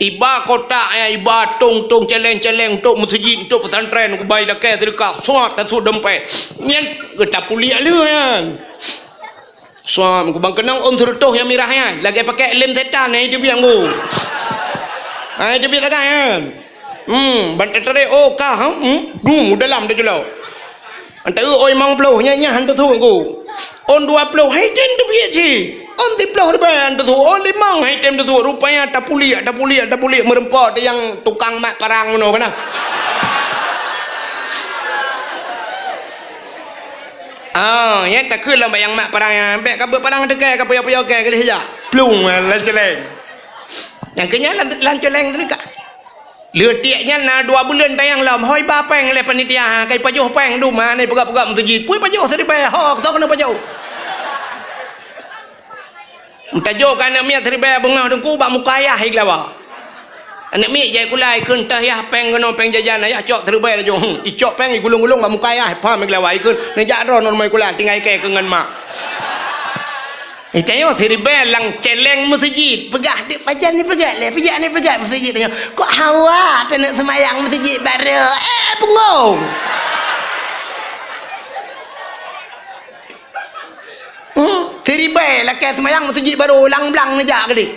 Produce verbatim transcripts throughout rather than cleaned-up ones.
Iba kotak nyan, iba tong-tong, celeng-celeng, untuk meuseujid, untuk pesantren, kubai lakée seudeukah, suat tasut dompet. Nyan, geuta puliek lheueh nyan. Suam, kubang keunong ôn seureutôh nyang mirah nyan, lagée pakék lem setan, hai teubiet ngku. Hai teubiet sagai nyan. Hmm, ban teutarek, oh, kah, hmm, hmm, dum, dalam teujeulok. Antara ôn limong ploh, nyan, nyan, han teusut ngku. Ôn dua ploh, hai tem teubiet cit. Ôn siploh ribée, han teusut. Ôn limong, hai tem teusut. Rupanya tapuliek, tapuliek, tapuliek, meureumpok teuh nyang tukang mat parang meunoe kana. Ah, nyan takheun lom bak nyang mat parang nyan, bék ka beuet parang teukai, ka puyoe-puyoe kée, keudeh jak. Plueng, lam celeng. Nyang keu nyan lam, lam celeng teuka. Leutik nyan na dua buleuen tayang lom, hôi ba péng lé panitia, ka ipajoh péng dum, hana ipeugah-peugah meuseujid. Peue ipajoh siribée, ho, soe keuneuk pajoh? Meutajok keu aneuk miet siribée beungoh teungku bak muka ayah i Geulawa. Aneuk miet jai kula ikheun teuh yah péng keunoe péng jajan ayah cok siribée laju. Hmm, icok péng igulong-gulong bak muka ayah, pham i Geulawa ikheun, neujak droe ngon rumoh kula tinggai kée keu ngon mak. Itanyoe siribée lam celeng meuseujid, peugah dek pajan ni peugah lé, peugah ni peugah meuseujid tanyoe. Kok hawa taneuk seumayang meuseujid barô? Eh, punggong! Hmm, siribée lakée seumayang meuseujid barô, lang-blang neujak keudeh.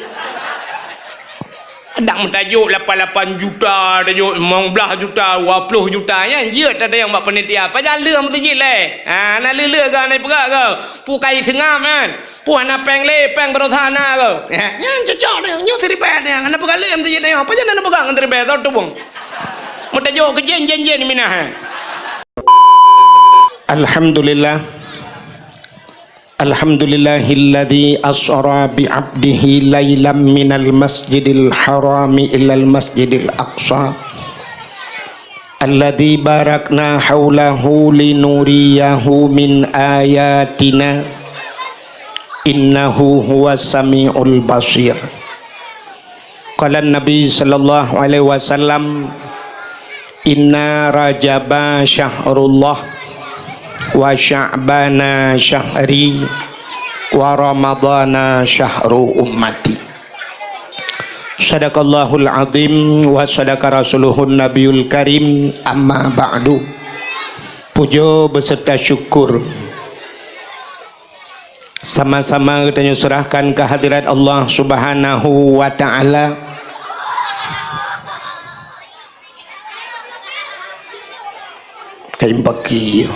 Kadang meutajok lapan lapan juta, tajok limong blaih juta, dua ploh juta, nyan jeuet tatanyong bak panitia, pajan lheueh meuseujid lé? Ha, na lheueh-lheueh geuh, na peugah geuh, peue kai seungab nyan, peue hana péng lé, péng baroesa na geuh. Ha, nyan cocok nyan, nyoe siribée nyan, hana peugah lé meuseujid nyoe, pajan hana peugah ngon siribée, soe tubông. Meutajok keu jén, jén, jén minah, ha. Alhamdulillah. Alhamdulillahilladzi asra bi 'abdihi lailam minal masjidil harami ilal masjidil aqsa. Alladzi barakna haulahu linuriyahu min ayatina. Innahu huwas samiul basir. Qala Nabi sallallahu alaihi wasallam, "Inna Rajaba syahrullah, wa Sya'bana syahri, wa Ramadana syahru ummati." Sadaqallahul azim wa sadaqa rasuluhun nabiyul karim, amma ba'du. Puja beserta syukur sama-sama geutanyoe serahkan keu hadirat Allah Subhanahu wa Ta'ala. Kain baki.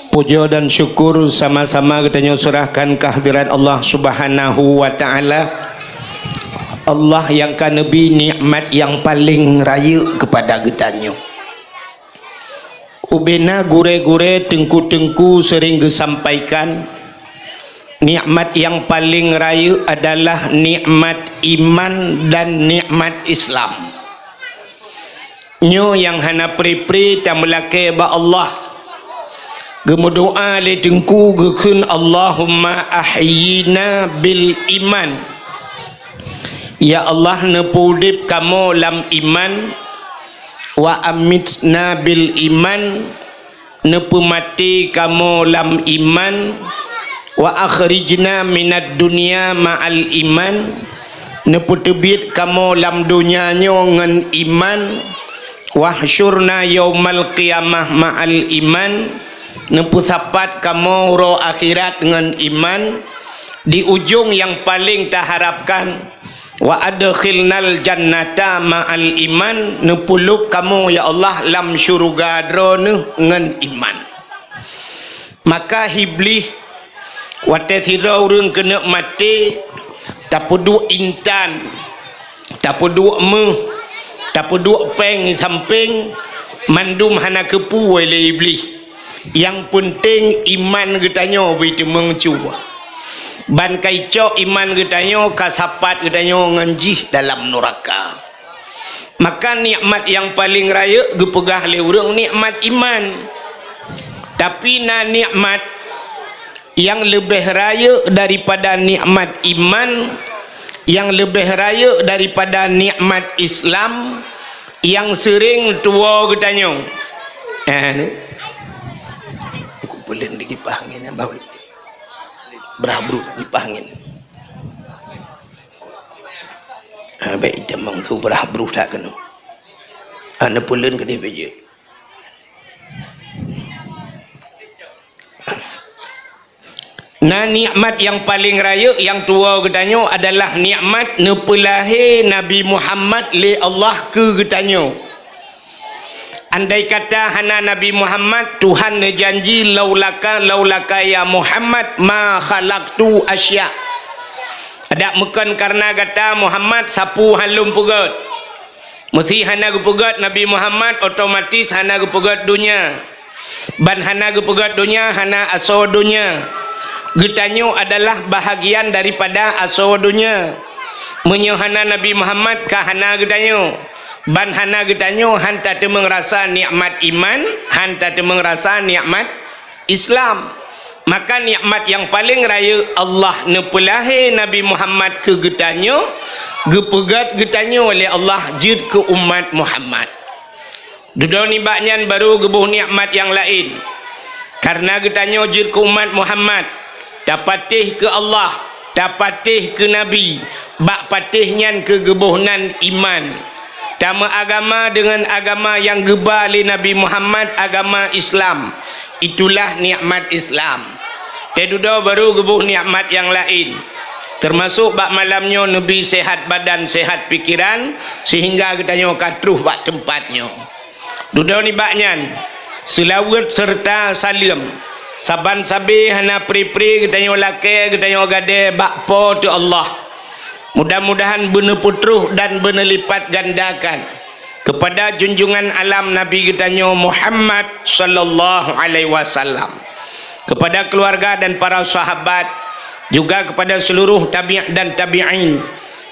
Puja dan syukur sama-sama geutanyoe serahkan keu hadirat Allah Subhanahu wa Ta'ala. Allah nyang ka neubri nikmat nyang paleng rayeuk keupada geutanyoe. Ubena gurée-gurée, teungku-teungku seuring geusampaikan, nikmat nyang paleng rayeuk adalah nikmat iman dan nikmat Islam. Nyoe nyang hana pri-pri tameulakée bak Allah. Geumeudoá lé teungku geukheun, "Allahumma ahyina bil iman." Ya Allah, neupeuudeb kamoe lam iman, "wa amitna bil iman," neupeumaté kamoe lam iman, "wa akhrijna minad dunya ma'al iman," neupeuteubiet kamoe lam donya nyoe ngon iman, "wahsyurna yaumal qiyamah ma'al iman," neupeusapat kamoe uroe akhirat ngon iman, di ujong nyang paleng taharapkan, "Wa adkhilnal jannata ma'al iman," neupeulob kamoe, ya Allah, lam syeuruga Droeneuh ngon iman. Maka Iblih, watée sidroe ureuëng keuneuk maté, tapeuduek intan, tapeuduek méuh, tapeuduek péng di sampéng, mandum hana keupeue lé Iblih. Nyang peunteng iman geutanyoe bri teumeung cuba. Ban ka icok iman geutanyoe, ka sapat geutanyoe ngon jih dalam nuraka. Maka nikmat nyang paleng rayeuk geupeugah lé ureuëng nikmat iman. Tapi na nikmat nyang leubeh rayeuk daripada nikmat iman, nyang leubeh rayeuk daripada nikmat Islam, nyang seuring tuwoe geutanyoe. Eh, ni. Peuleueng di kipah angén, bau. Brah bruh kipah angén. Ah, bèk itam bang tu brah bruh that keunoe. Ah, neupeuleueng keudéh bèk jeuet. Na nikmat nyang paleng rayeuk nyang tuwoe geutanyoe adalah nikmat neupeulahé Nabi Muhammad lé Allah keu geutanyoe. Andai kata hana Nabi Muhammad, Tuhan neujanji, "Laulaka, laulaka ya Muhammad, ma khalaqtu asya." Adak meukon kareuna gata Muhammad, sapeue han lôn peugöt. Meusé hana geupeugöt Nabi Muhammad, otomatis hana geupeugöt donya. Ban hana geupeugöt donya, hana asoe donya. Geutanyoe adalah bahagian daripada asoe donya. Meunyoe hana Nabi Muhammad, ka hana geutanyoe. Ban hana geutanyoe, han tateumeung rasa nikmat iman, han tateumeung rasa nikmat Islam. Maka nikmat nyang paleng rayeuk Allah neupeulahé Nabi Muhammad keu geutanyoe, geupeugöt geutanyoe lé Allah jeuet keu umat Muhammad. Dudoe nibak nyan barô geuboh nikmat nyang laén. Kareuna geutanyoe jeuet keu umat Muhammad, tapatéh keu Allah, tapatéh keu Nabi, bak patéh nyan keu geuboh nan iman. Tameuagama deungon agama nyang geuba lé Nabi Muhammad, agama Islam. Itulah nikmat Islam. Teududoe barô geuboh nikmat nyang laén. Teumasok bak malam nyoe neubi sehat badan, sehat pikeran, sehingga geutanyoe ka troh bak teumpat nyoe. Dudoe nibak nyan, seulaweuet seureuta saleuem. Saban sabé hana pri-pri geutanyoe lakée, geutanyoe gadée bak Po teu Allah. Mudah-mudahan beuneupeutroh dan beuneulipatgandakan keupada junjungan alam Nabi geutanyoe Muhammad sallallahu alaihi wasallam, keupada keuluwarga dan para sahabat, juga keupada seuluruh tabi' dan tabi'in,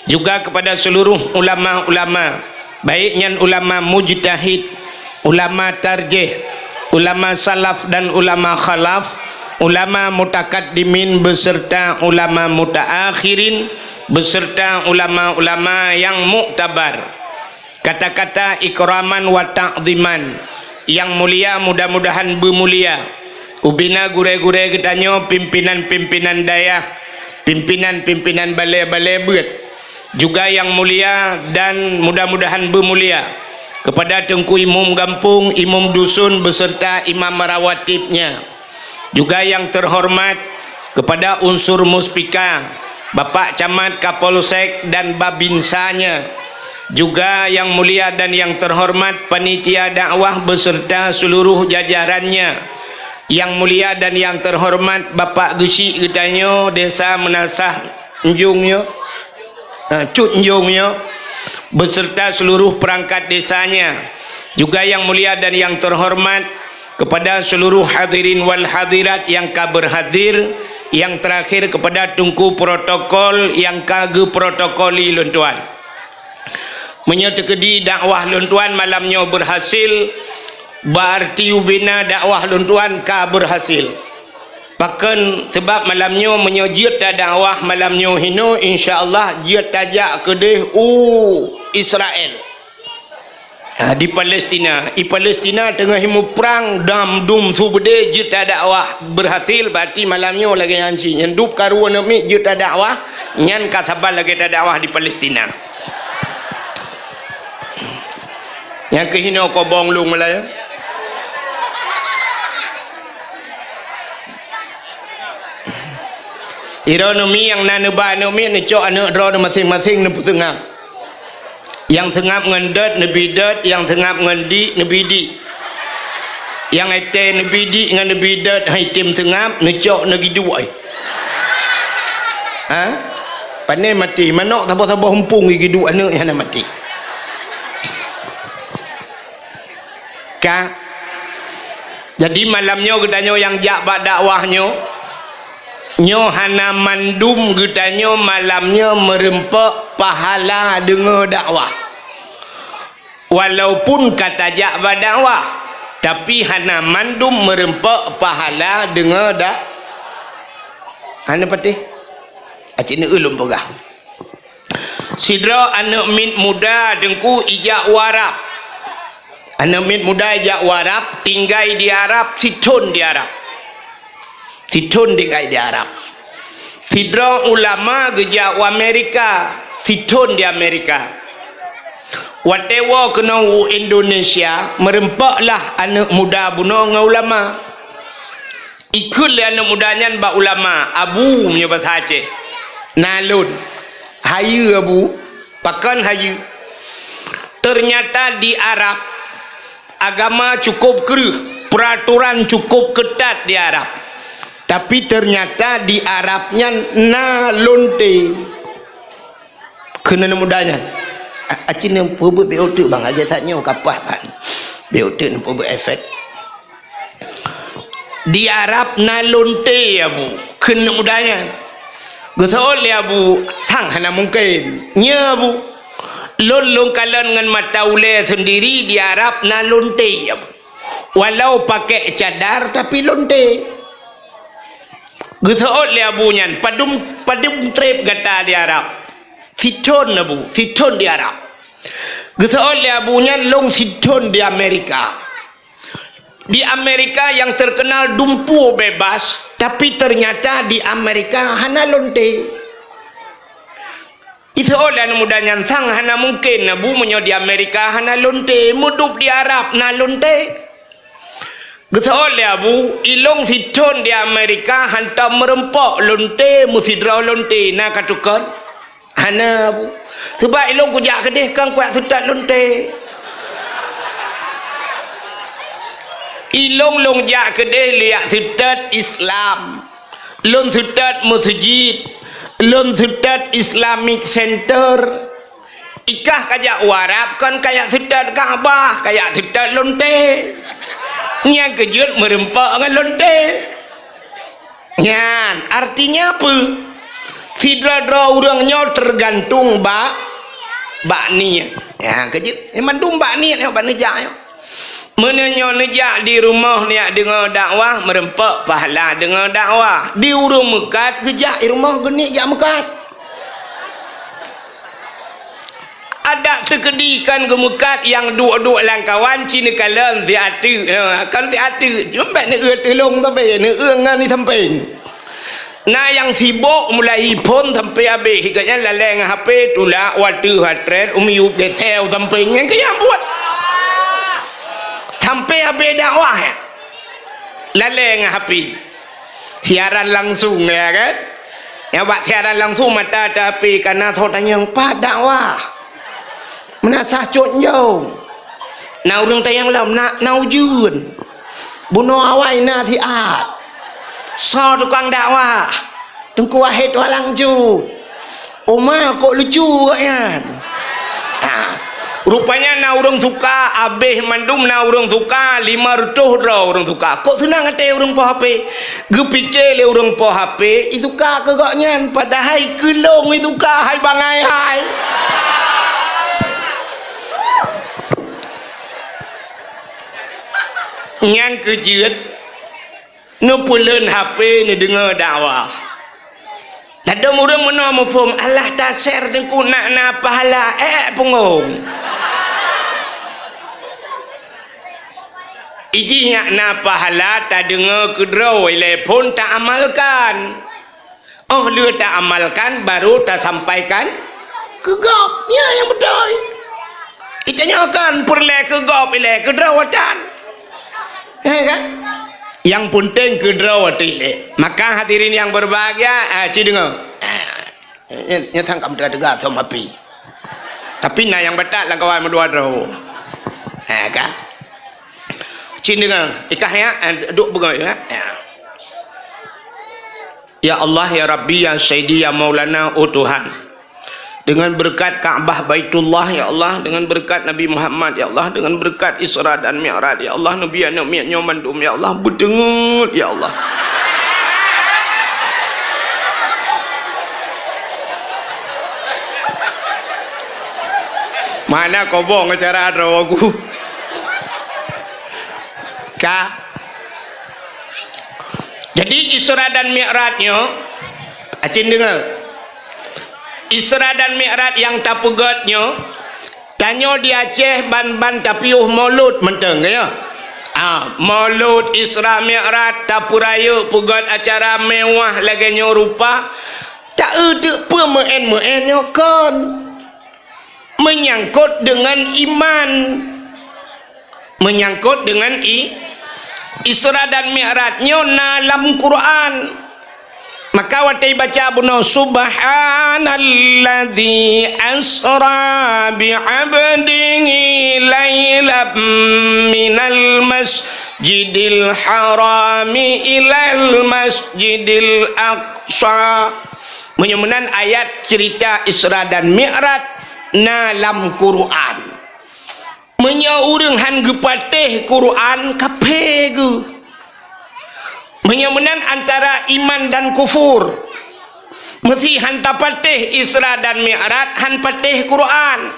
juga keupada seuluruh ulama-ulama, baik nyan ulama mujtahid, ulama tarjih, ulama salaf dan ulama khalaf, ulama mutakaddimin beserta ulama mutaakhirin, beserta ulama-ulama nyang muktabar. Kata-kata ikraman wa ta'ziman, nyang mulia mudah-mudahan beumulia ubena gurée-gurée geutanyoe, pimpinan-pimpinan dayah, pimpinan-pimpinan balée-balée beuet, juga nyang mulia dan mudah-mudahan beumulia keupada Teungku Imum Gampông, Imum Dusun beserta Imam Rawatibnya. Juga nyang teuhoreumat keupada unsur Muspika, Bapak Camat, Kapolsek dan Babinsanya. Juga nyang mulia dan nyang teuhoreumat panitia dakwah beserta seuluruh jajarannya. Nyang mulia dan nyang teuhoreumat Bapak Geuchik geutanyoe Desa Meunasah Njong nyoe. Ha, Cut Njong nyoe, beserta seuluruh peurangkat desanya. Juga nyang mulia dan nyang teuhoreumat keupada seuluruh hadirin wal hadirat nyang ka beurhadir, nyang teurakhir keupada Teungku protokol nyang ka geuprotokoli lôn tuan. Meunyoe teukeudi dakwah lôn tuan malam nyoe beurhasil, beuarti ubena dakwah lôn tuan ka beurhasil. Pakon? Sabab malam nyoe meunyoe jeuet tadakwah malam nyoe hinoe, insya Allah jeuet tajak keudeh u Israel. Ha, di Palestina. I Palestina teungoh muprang dan dum su beudé jeuet tadakwah beurhasil, berarti malam nyoe lagée nyan cit. Nyang dub karu aneuk miet jeuet tadakwah, nyan ka saban lagée tadakwah di Palestina. Nyang keuhinoe kobong lôn meulayeue. Droeneuh mi nyang na neuba aneuk miet, neucok aneuk droeneuh maséng-maséng neupeuseungab. Nyang seungab ngon dot neubi dot, nyang seungab ngon dik neubi dik. Nyang étée neubi dik ngon neubi dot han item seungab, neucok neugiduek. Ha? Pane maté, manok saboh-saboh umpung giduek aneuk nyang hana maté. Ka. Jadi malam nyoe geutanyoe nyang jak bak dakwah nyoe, nyoe hana mandum geutanyoe malam nyoe meureumpok pahala deungoe dakwah. Walaupun ka tajak bak dakwah, tapi hana mandum meureumpok pahala deungoe dak-, hana patéh. Aci neueu lôn peugah. Sidroe aneuk miet muda Teungku ijak u Arab. Aneuk miet muda ijak u Arab, tinggai di Arab, sithon di Arab. Sithon di kai di Arab. Sidroe ulama geujak u Amerika, sithon di Amerika. Watée woe keunoe u Indonesia, meureumpoklah aneuëk muda bunoe ngon ulama. Ikheun lé aneuëk muda nyan bak ulama, "Abu," meunyoe basa Aceh, "na lôn." "Hayeue, Abu." "Pakon hayeue?" "Teunyata di Arab, agama cukôp kreueh, peuratoran cukôp keutat di Arab. Tapi teunyata di Arab nyan na lonte." Kheun aneuëk muda nyan, "A-, aci neupeubuet beu teuk, Bang, lagée saat nyoe kapah, Bang. Beu teuk neupeubuet efek." "Di Arab na lonte, Abu," kheun aneuëk muda nyan. Geuseuôt lé Abu, "Sang hana mungken." "Nyo, Abu. Lôn lôn kalon ngon mata ulée seundiri di Arab na lonte, Abu. Walau pakai cadar, tapi lonte." Geuseuôt lé Abu nyan, "Padum, padum treb gata di Arab?" "Sithon, Abu, sithon di Arab." Geuseuôt lé Abu nyan, "Lôn sithon di Amerika. Di Amerika nyang teukeunal dumpeue bebas, tapi teunyata di Amerika hana lonte." Iseuôt lé aneuëk muda nyan, "Sang hana mungken, Abu, meunyoe di Amerika hana lonte, meudub di Arab na lonte." Geuseuôt lé Abu, "Ilôn sithon di Amerika hantom meureumpok lonte meusidroe lonte, na katukon?" "Hana, Abu. Sabab ilôn kujak keudeh kon kujak seutôt lonte. Ilôn lôn jak keudeh lôn jak seutôt Islam. Lôn seutôt meuseujid. Lôn seutôt Islamic Center. Ikah kajak u Arab kon kajak seutôt Ka'bah, kajak seutôt lonte. Nyang keujeuet meureumpok ngon lonte." Nyan, artinya peue? Sidroe-droe ureuëng nyoe teugantung bak, bak niet. Ya, keujeuet. Mandum bak niet nyoe, bak neujak nyoe. Meunyoe nyoe neujak di rumoh niet deungoe dakwah, meureumpok pahala deungoe dakwah. Di ureuëng meukat geujak di rumoh geuneuk jak meukat. Adak teukeudi kon geumeukat nyang duek-duek lam kawan ci neukalon siateuek, ha, kon siateuek, cuma bék neueu teulông sabe, neueu ngon di sampéng. Na nyang sibok mulai phon sampai habéh, gobnyan lalée ngon H P, tulak wateueh hatret, u miyueb geuseu sampéng, nyan keuh nyang buet. Sampai habéh dakwah, lalée ngon H P. Siaran langsung, ya kan? Nyang bak siaran langsung mata teu H P, kana soe tanyong, "Pat dakwah?" Meunasah cot njong. Na ureuëng tanyong lom, na, na ujeuen. Bunoe awai na siat. Soe tukang dakwah? Teungku Wahid Walang Jut. Oma kok lucu awaknyan. Ha. Rupanya na ureuëng suka, abéh mandum na ureuëng suka, lima reutôh droe ureuëng suka. Kok seunang até ureuëng po H P? Geupike lé ureuëng po H P, isuka keu gobnyan, padahai keu lôn isuka, hai bangai hai. Nyang keujeuet, neupeuleuen H P, neudeungoe dakwah. Ladôm ureuëng meunoe muphom, alah taser teungku nak na pahala, ék punggong. Ijih nyak na pahala tadeungoe keudroe ilée phon taamalkan. Óh lheueh taamalkan, baru tasampaikan keu gob. Nyan nyang beutôi. Itanyoe kan peureulée keu gob ilée keudroe tan. Eh, kan? Nyang peunteng keudroe ilée. Maka hadirin yang berbahagia, ah, ci deungoe. Ah, nyan, nyan sang ka meuteuga-teuga som api. Tapi na nyang batat lam kawan meudua droe. Ah, kan? Ci deungoe, ikah ya, ah, duek beungoh ya. Ya. Ya Allah, ya Rabbi, ya Sayyidi, ya Maulana, oh Tuhan. Dengan berkat Ka'bah Baitullah, ya Allah, dengan berkat Nabi Muhammad, ya Allah, dengan berkat Isra dan Mi'raj, ya Allah, Nabi aneuk miet nyoe mandum, ya Allah, beuteungeut, ya Allah. Mana kobong acara droe ku? Ka. Jadi, Isra dan Mi'raj nyoe, acin deungoe. Isra dan Mi'raj nyang tapeugét nyoe, tanyoe di Aceh ban-ban tapiôh Maulud mantong, ya. Ah, Maulud, Isra Mi'raj, tapeurayeuk peugöt acara mewah lagèe nyoe rupa, ta-eu teuk peue meu'en-meu'en nyoe kon. Menyangkut dengan iman. Menyangkut dengan i-, Isra dan Mi'raj nyoe na lam Quran. Maka watèe baca bunoe, "Subhanalladzi asra bi 'abdihi lailam minal masjidil harami ilal masjidil aqsa." Meunyoe meunan ayat cerita Isra dan Mi'raj na lam Quran. Meunyoe ureuëng han geupatéh Quran, kafé geuh. Meunyoe meunan antara iman dan kufur. Meusi han tapatéh Isra dan Mi'raj, han patéh Quran.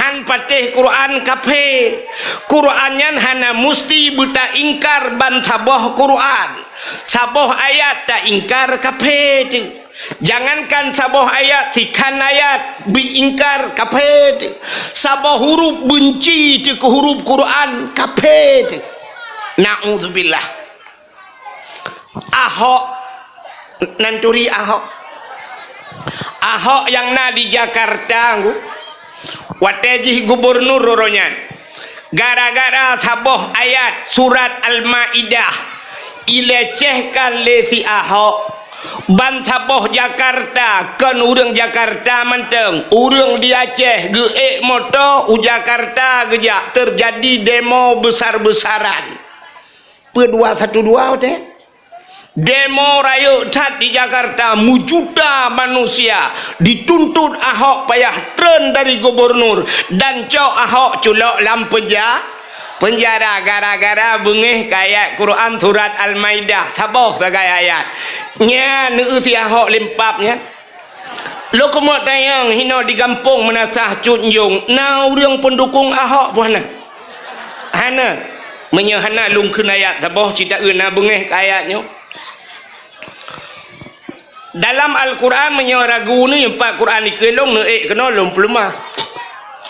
Han patéh Quran, kafé. Quran nyan hana musti beutaingkar ban saboh Quran. Saboh ayat taingkar, kafé teuh. Jangankan saboh ayat, sikhan ayat beuingkar, kafé teuh. Saboh huruf beunci teuh keu huruf Quran, kafé teuh. Naudzubillah. Ahok, nan turi Ahok. Ahok nyang na di Jakarta, ngku. Watèe jih gubernur uroe nyan, gara-gara saboh ayat surat Al-Maidah ilecehkan lé si Ahok, ban saboh Jakarta, kon ureuëng Jakarta mantong, ureuëng di Aceh geuék moto u Jakarta geujak, teujadi demo besar-besaran. Peue dua satu dua watèe? Demo rayeuk that di Jakarta, meujuta manusia dituntut Ahok payah treun dari gubernur dan cok Ahok culok lam penja-, penjara gara-gara beungéh keu ayat Quran surat Al-Maidah, saboh sagai ayat. Nyan neueu si Ahok limpab nyan. Lôn keumeung tanyong hinoe di gampông Meunasah Cut Njong, na ureuëng peundukong Ahok peue hana? Hana. Meunyoe hana lôn kheun ayat saboh cit taeu na beungéh keu ayat nyoe. Dalam Al-Quran meunyoe ragu ni, pat Quran dikeue lôn neuék keunoe lôn peuleumah.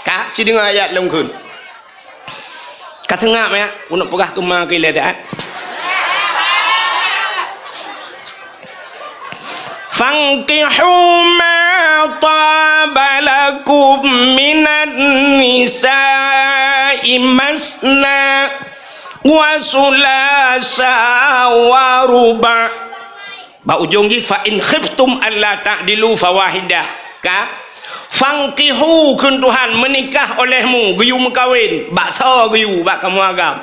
Ka, ci deungoe ayat lôn kheun. Ka seungab ya, keuneuk peugah keuma keu ilée taát. Fankihu ma taba lakum minan nisa'i masna wa sulasa wa ruba'. Bak ujong jih, "Fa in khiftum alla ta'dilu fawahidah." Ka? "Fankihu," kheun Tuhan, "meunikah olehmu," geuyue meukawen, bak soe geuyue, bak kamoe agam.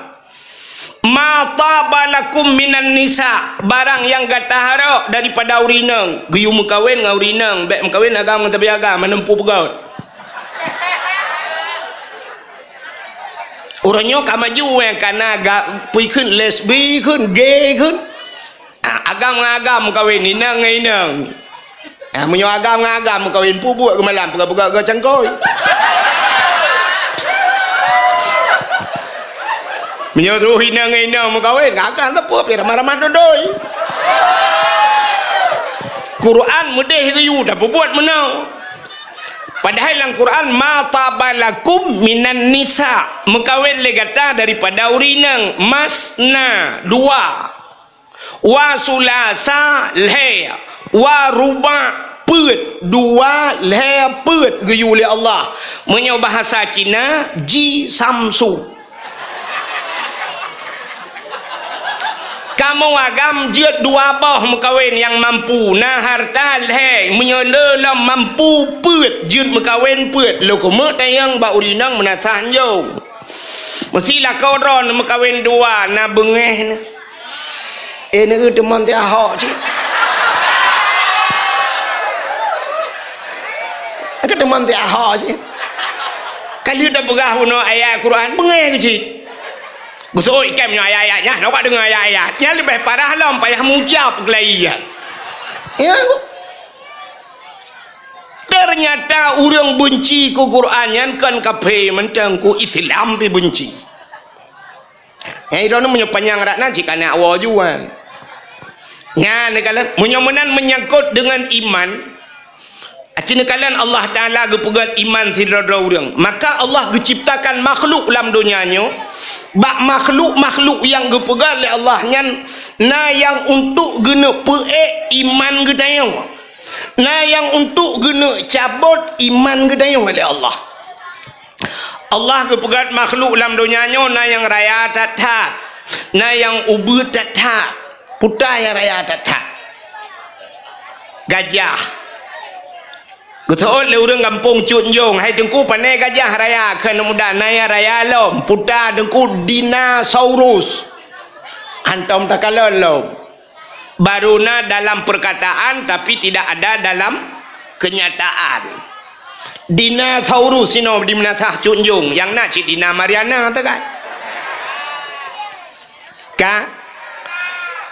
"Ma taba lakum minan nisa," barang nyang gata harok daripada ureuëng inong, geuyue meukawen ngon ureuëng inong, bék meukawen agam ngon sabe agam, hana muphom peugöt. Uroe nyoe ka maju, eh, kana ga-, pui kheun, lesbi kheun, gay kheun. Ah, agam ngon agam meukawen, inong ngon inong. Ah, meunyoe agam ngon agam meukawen, peubuet geumalam, peugah-peugah geucangkôi. Meunyoe troh inong ngon inong meukawen, agam teupeu pih ramah-ramah dodoi. Quran meudeh geuyue tapeubuet meunoe. Padahai lam Quran, "Ma taba lakum minan nisa," meukawen lé gata daripada ureuëng inong, "masna," dua. "Wa sulasa," lhée, "wa ruba," peuet, dua, lhée, peuet geuyue lé Allah. Meunyoe bahasa Cina, ji samsu. Kamoe agam jeuet dua boh meukawen nyang mampu, na harta lhée, meunyoe le lom mampu peuet, jeuet meukawen peuet, lôn keumeung tanyong bak ureuëng inong Meunasah Njong. Meusi lakoe droeneuh meukawen dua, na beungéh neuh. Eh, neueu teumon ti Ahok cit. Ka teumon ti Ahok cit. Ka lheueh tapeugah bunoe ayat Quran, beungéh cit. Geuseuôt ikem nyoe ayat-ayat nyan, awak deungoe ayat-ayat. Nyan leubeh parah lom payah meucab keulayi nyan. Ya. Ternyata ureuëng beunci keu Quran nyan kon kafé mantong, keu Islam pih beunci. Nyang droeneuh meunyoe panyang rot nan cit kana woe juan. Nyan neukalon, meunyoe meunan menyangkut deungon iman, aci neukalon Allah Taala geupeugét iman sidroe-droe ureuëng. Maka Allah geuciptakan makhluk lam donya nyoe, Bak makhluk-makhluk nyang geupeugah lé Allah nyan, na nyang untuk geuneuk peuék iman geutanyoe, na nyang untuk geuneuk cabot iman geutanyoe lé Allah. Allah geupeugah makhluk lam donya nyoe na nyang raya that-that, na nyang ubeut that-that. Peue nyang raya that-that? Gajah. Geuseuôt lé ureuëng gampông Cut Njong, "Hai Teungku, pané gajah raya kheun muda?" "Na nyang raya lom, peue Teungku?" "Dinosaurus." Hantom takalon lom. Baru na dalam perkataan, tapi tidak ada dalam kenyataan. Dinosaurus sinoe di Meunasah Cut Njong, nyang na cit Dina Mariana tu kan. Ka?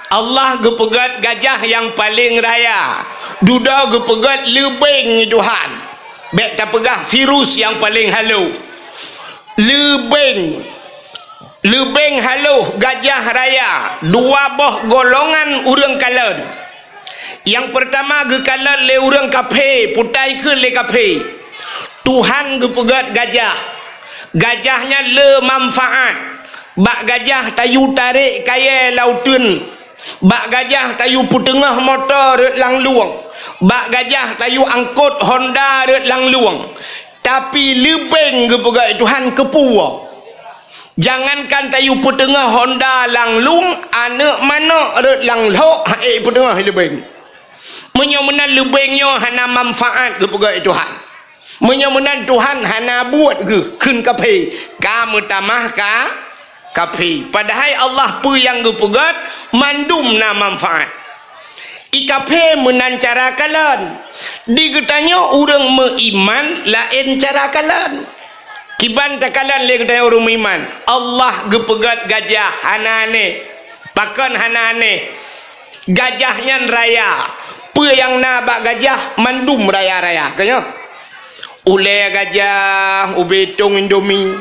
Allah geupeugét gajah nyang paleng raya, dudoe geupeugét leubeng Tuhan. Bék tapeugah virus nyang paleng halo. Leubeng. Leubeng halo gajah raya, dua boh golongan ureuëng kalon. Nyang peurtama geukalon lé ureuëng kafé, peue kheun lé kafé. Tuhan geupeugét gajah. Gajah nyan le manfaat. Bak gajah tayue tarek kayée lam uteuen. Bak gajah tayue peuteungoh moto rot lam lueng. Bak gajah tayue angkot Honda rot lam lueng. Tapi leubeng geupeugét Tuhan keupeue. Jangankan tayue peuteungoh Honda lam lueng, aneuëk manok rot lam lhok han ék peuteungoh leubeng. Meunyoe meunan leubeng nyoe hana manfaat geupeugét Tuhan. Meunyoe meunan Tuhan hana buet geuh kheun kafé, ka meutamah ka kafé. Padahai Allah peue nyang geupeugét mandum na manfaat. I kafé meunan cara kalon. Di geutanyoe ureuëng meuiman laén cara kalon. Kiban takalon lé geutanyoe ureuëng meuiman. Allah geupeugét gajah hana aneh. Pakon hana aneh? Gajah nyan raya. Peue nyang na bak gajah mandum raya-raya. Ka nyoe? Ulée gajah ubé tong Indomie.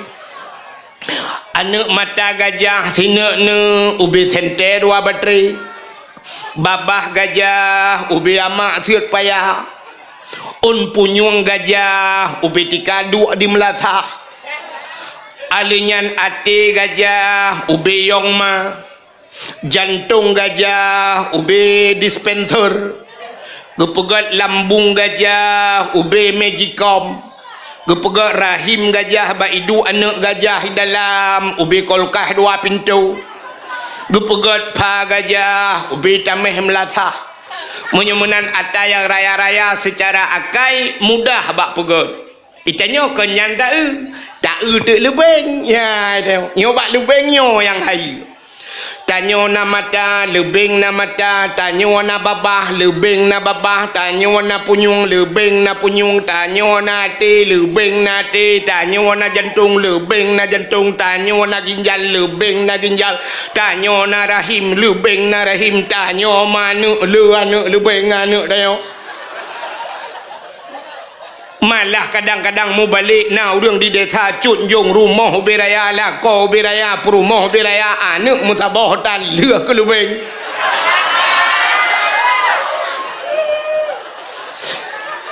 Aneuëk mata gajah sineuk-neuk ubé sentée dua batré. Babah gajah ubé amak seuet paya. Ôn punyueng gajah ubé tika duek di meulasah. Aleuh nyan até gajah ubé yong ma. Jantong gajah ubé dispenser. Geupeugét lambung gajah ubé magicom. Geupeugét rahim gajah bak iduek aneuëk gajah di dalam ubé kulkas dua pintoe. Geupeugét pha gajah ubé tameh meulasah. Meunyoe meunan ata nyang raya-raya seucara akai mudah bak peugét. Itanyoe kon nyan taeu, taeu teuk leubeng. Ya, itanyoe. Nyoe bak leubeng nyoe nyang hayeue. Tanyoe na mata, leubeng na mata, tanyoe na babah, leubeng na babah, tanyoe na punyueng, leubeng na punyueng, tanyoe na até, leubeng na até, tanyoe na jantong, leubeng na jantong, tanyoe na ginjal, leubeng na ginjal, tanyoe na rahim, leubeng na rahim, tanyoe ma aneuëk, le aneuëk, leubeng aneuëk tanyoe. Malah kadang-kadang mubalek na ureuëng di desa Cut Njong, rumoh ubé raya, lakoe ubé raya, peurumoh ubé raya, aneuëk meusaboh tan lheueh keu leubeng.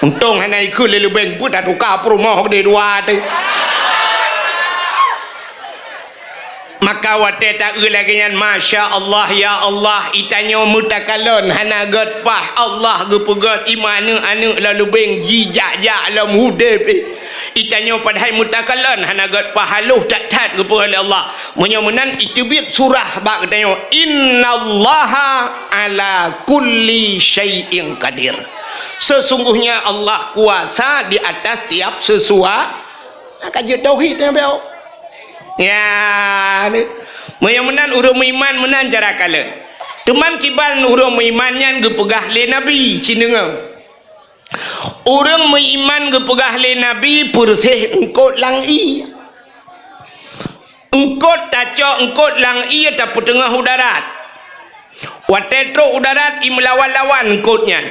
Untông hana ikheun lé leubeng, peue tatuka peurumoh keudeh dua teuh. Maka watée taeu lagée nyan, masya Allah, ya Allah, itanyoe meutakalon hana gét paih. Allah geupeugét iman aneuëk-aneuëk lam leubeng jijak-jak lom udeb. Itanyoe padahai meutakalon hana gét paih, haloh that-that geupeugah lé Allah. Meunyoe meunan iteubiet surah bak geutanyoe, "Innallaha ala kulli syai'in qadir." Sesungguhnya Allah kuasa di atas tiap sesua-, Ka jeuet tauhid nyan beu. Ya, ni. Meunyoe meunan ureuëng meuiman meunan cara kalon. Teuma kiban ureuëng meuiman nyan geupeugah lé Nabi, ci deungoe. Ureuëng meuiman geupeugah lé Nabi peureuseh eungkot lam ié. Eungkot tacok eungkot lam ié tapeuteungoh u darat. Watée trok u darat, imeulawan-lawan eungkot nyan.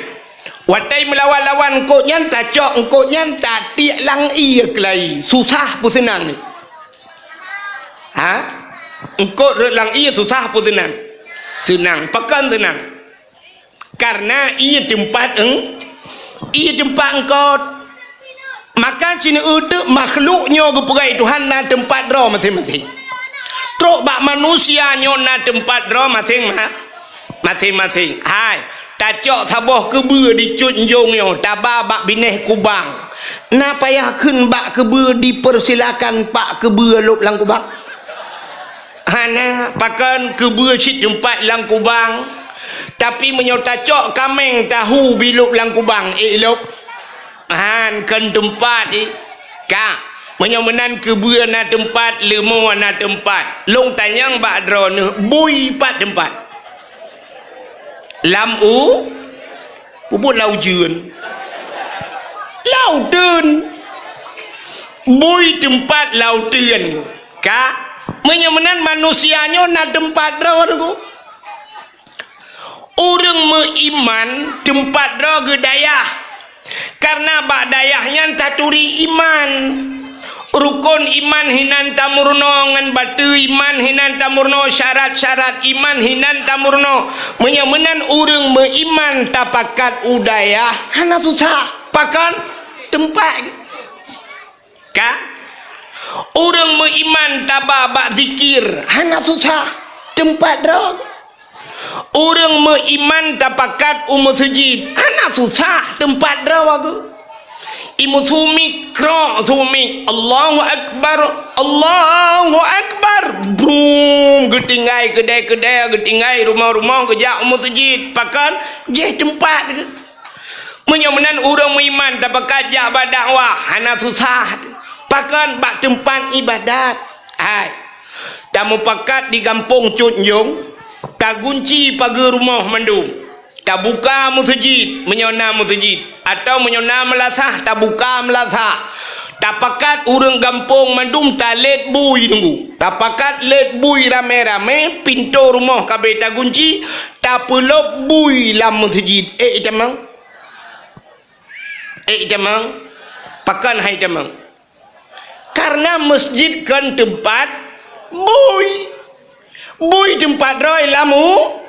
Watée imeulawan-lawan eungkot nyan, tacok eungkot nyan, tatiek lam ié keulayi. Susah peue seunang ni? Ha? Eungkot rhot lam ié susah peue seunang? Seunang. Pakon seunang? Karena ié teumpat eung-, ié teumpat eungkot. Maka sineuk teuk makhluk nyoe geupeugah Tuhan na teumpat droe maséng-maséng. Trok bak manusia nyoe na teumpat droe maséng-ma-, maséng-maséng. Hai, tacok saboh keubeue di cut njong nyoe, taba bak binéh kubang. Na payah kheun bak keubeue dipersilakan pak keubeue lôb lam kubang? Hana, pakon keubeue cit teumpat lam kubang. Tapi meunyoe tacok kaméng tahu bilôb lam kubang, ék lôb? Han, kon teumpat jih. Ka, meunyoe meunan keubeue na teumpat, leumo na teumpat. Lôn tanyong bak droeneuh, bui pat teumpat? Lam u-, peubuet lam ujeuen. Lam uteuen. Bui teumpat lam uteuen. Ka, meunyoe meunan manusia nyoe na teumpat droeneuh. Ureuëng meuiman teumpat droe geuh dayah, kareuna bak dayah nyan taturi iman. Rukon iman hinan tameurunoe ngon bateue iman hinan tameurunoe, syarat-syarat iman hinan tameurunoe. Meunyoe meunan ureuëng meuiman tapakat u dayah, hana susah. Pakon? Teumpat. Ka? Ureuëng meuiman taba bak zikir, hana susah, teumpat droe. Ureuëng meuiman tapakat u meuseujid, hana susah, teumpat droe geuh. Imeusumiek, krok sumiek, Allahu Akbar, Allahu Akbar, brum, geutinggai keudè-keudè, geutinggai rumoh-rumoh, geujak u meuseujid, pakon? Jih teumpat geuh. Meunyoe meunan ureuëng meuiman tapakat jak bak dakwah, hana susah. Pakon? Bak teumpat iébadat. Hai. Tamupakat di gampông cut njong, tagunci pageue rumoh mandum. Tabuka meuseujid, meunyoe na meuseujid, atawa meunyoe na meulasah, tabuka meulasah. Tapakat ureuëng gampông mandum talét bui teungku. Tapakat lét bui ramé-ramé, pintoe rumoh ka abéh tagunci, tapeulôb bui lam meuseujid. Ék itamong? Ék itamong? Pakon han itamong? Kareuna meuseujid kon teumpat bui. Bui teumpat droe lam u-,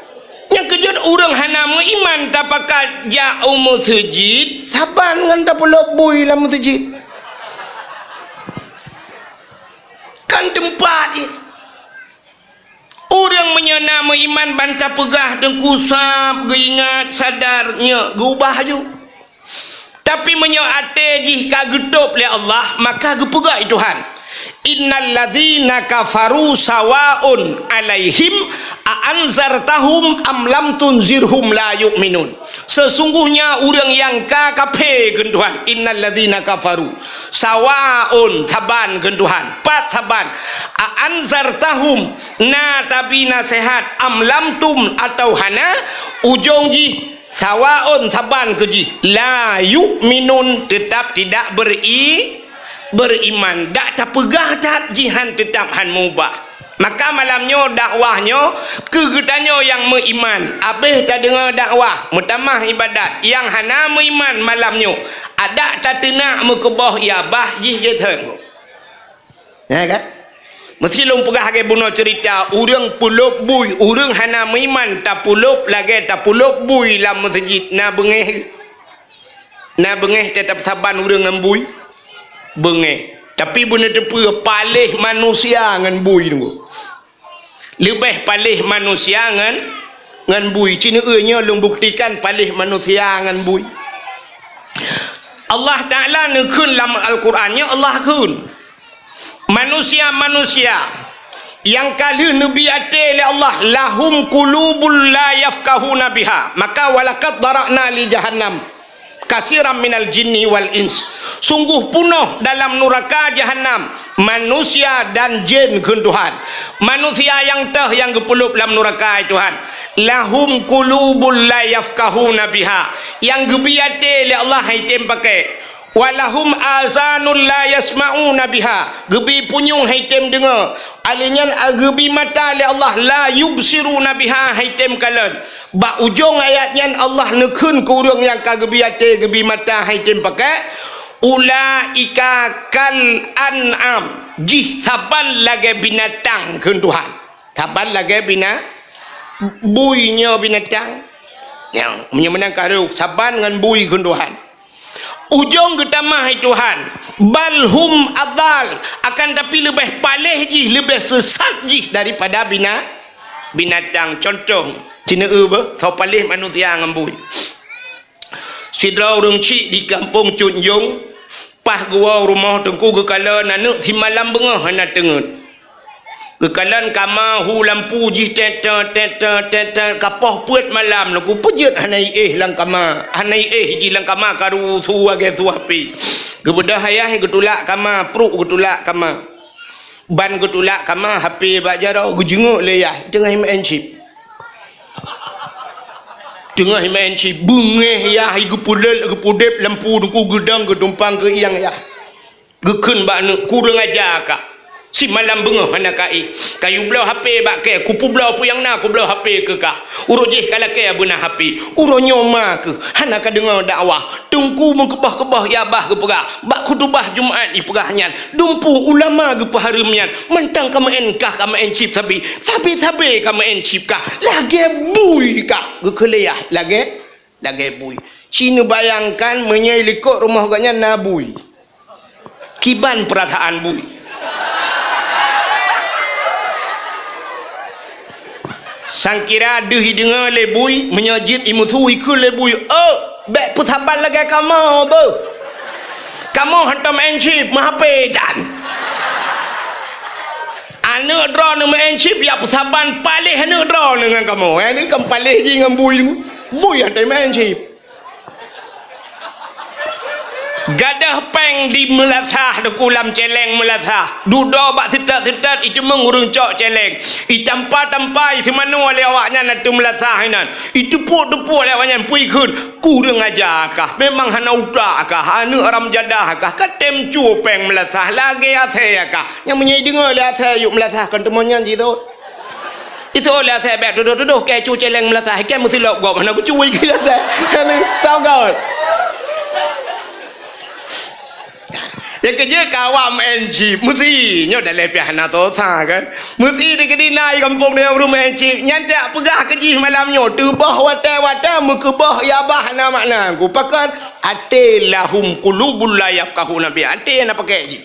nyang keujeuet ureuëng hana meuiman tapakat jak u meuseujid, saban ngon tapeulôb bui lam meuseujid. Kon teumpat jih. Ureuëng meunyoe na meuiman ban tapeugah teungku sab geuingat sadar nyoe geuubah laju. Tapi meunyoe até jih ka geutôb lé Allah, maka geupeugah lé Tuhan, "Innal ladzina kafaru sawaun 'alaihim a anzartahum am lam tunzirhum la yu'minun." Sesungguhnya ureuëng nyang ka kafé, kheun Tuhan, "Innal ladzina kafaru sawaun," saban, kheun Tuhan, pat saban, "a anzartahum," na tabi naseuhat, "am lam tum," atawa hana, ujong jih sawaun, saban keu jih, "la yu'minun," teutap tidak beri-, beriman. Dak tapeugah that jihnyan teutap han meuubah. Maka malam nyoe dakwah nyoe keu geutanyoe nyang meuiman. Abéh tadeungoe dakwah, meutamah iébadat, nyang hana meuiman malam nyoe, adak tateunak meukeuboh, ya bah jih jeuet. Ya kan? Meuseuti lôn peugah lagée bunoe ceurita, ureuëng peulôb bui, ureuëng hana meuiman tapeulôb lagée tapeulôb bui lam meuseujid, na beungéh? Na beungéh teutap saban ureuëng ngon bui? Beungéh. Tapi beuneuteupeu paléh manusia ngon bui teungku. Leubeh paléh manusia ngon, ngon bui. Ci neueu nyoe lôn buktikan paléh manusia ngon bui. Allah Ta'ala neukheun lam Al-Quran nyoe, Allah kheun, manusia-manusia nyang ka lheueh neubi até lé Allah, "lahum qulubul la yafqahuna biha," maka, "walaqad dzara'na li jahannam katsiran minal jinni wal ins." Sungguh peunoh dalam nuraka jahanam manusia dan jén, kheun Tuhan. Manusia nyang toh nyang geupeulôb lam nuraka, Tuhan. "Lahum qulubul la yafqahuna biha," nyang geubi até lé Allah han item pakai. "Walahum azanul la yasma'una biha," geubi punyueng han item deungoe. Alèh nyan, a, geubi mata lé Allah, "la yubsiruna biha," han item kalon. Bak ujong ayat nyan Allah neukheun keu ureuëng nyang ka geubi até, geubi mata han item pakai, "ulaika kal an'am," jih saban lagée binatang, kheun Tuhan. Saban lagée bina-, bui nyoe binatang. Nyoe, meunyoe meunan ka rôh, saban ngon bui, kheun Tuhan. Ujong geutamah, hai Tuhan, bal hum adal, akan tapi leubeh paléh jih, leubeh seusat jih daripada bina-, binatang. Contoh, sineue beuh, soe paléh manusia ngon bui. Sidroe ureuëng chik di gampông Cut Njong, paih geuwoe rumoh Teungku, geukalon aneuëk simalam beungoh hana teungeut. Geukalon kama, hu lampu jih tet-tet, tet-tet, tet-tet, ka poh peuet malam Teungku, peue jeuet hana iéh lam kama, hana iéh jih lam kama, karu su lagée su HP. Geubeudôh ayah geutulak kama, pruek geutulak kama. Ban geutulak kama, HP bak jaroe, geujeungok lé yah, teungoh meu'en chip. Teungoh meu'en chip, beungéh yah, geupeuleuet, geupeudeb lampu Teungku, geudong geutumpang keu ieng yah. Geukheun bak aneuëk, "Kureueng aja kah! Simalam beungoh hana ka éh. Kayue bloe HP bak kée, kupeubloe peue nyang na, kubloe HP keu kah. Uroe jéh ka lakée beuna HP. Uroe nyoe ma keuh, hana ka deungoe dakwah. Teungku meukeubah-keubah ya bah geupeugah, bak khutubah Jumat jipeugah nyan, dumpu ulama geupeuhareuem nyan, mantong ka meu'en kah, ka meu'en chip sabe, sabe-sabe ka meu'en chip kah, lagée bui kah." Geukheun lé yah, lagée, lagée bui. Ci neubayangkan meunyoe likot rumoh gobnyan na bui. Kiban peurasaan bui. Sangkira deuh ideungoe lé bui, meunyoe jeuet imusu ikheun lé bui, "Oh, bék peusaban lagée kamoe beuh. Kamoe hantom meu'en chip, meuhapé tan. Aneuëk droeneuh meu'en chip, ya peusaban paléh aneuëk droeneuh ngon kamoe. Aneuëk kan paléh jih ngon bui, bui hantom meu'en chip." Gadôh péng di meulasah Teungku, lam céléng meulasah. Dudoe bak seutot-seutot, iteumeung ureuëng cok céléng. Itampa-tampa, iseumanoe lé awaknyan ateueh meulasah inan. Iteupuek-teupuek lé awaknyan, peue ikheun, "Kureueng aja kah, memang hana utak kah, aneuëk haram jadah kah, ka tem cue péng meulasah, lagée asée kah." Nyang meunyoe ideungoe lé asée yub meulasah, kon teumon nyan jisot. Isoe lé asée bék tudoh-tudoh, kée cue céléng meulasah, kée meusilop gob hana geucue keu asée. Hana tau gob. Nyang keujeuet ka awak meu'en chip, meusi nyoe dalé pih hana soe sa kan. Meusi di keudina di gampông nyoe ureuëng meu'en chip, nyan tak peugah keu jih malam nyoe, teuboh watée-watée meukeubah ya bah hana makna. Ku pakon, até lahum qulubul la yafqahuna biha, até hana pakék jih.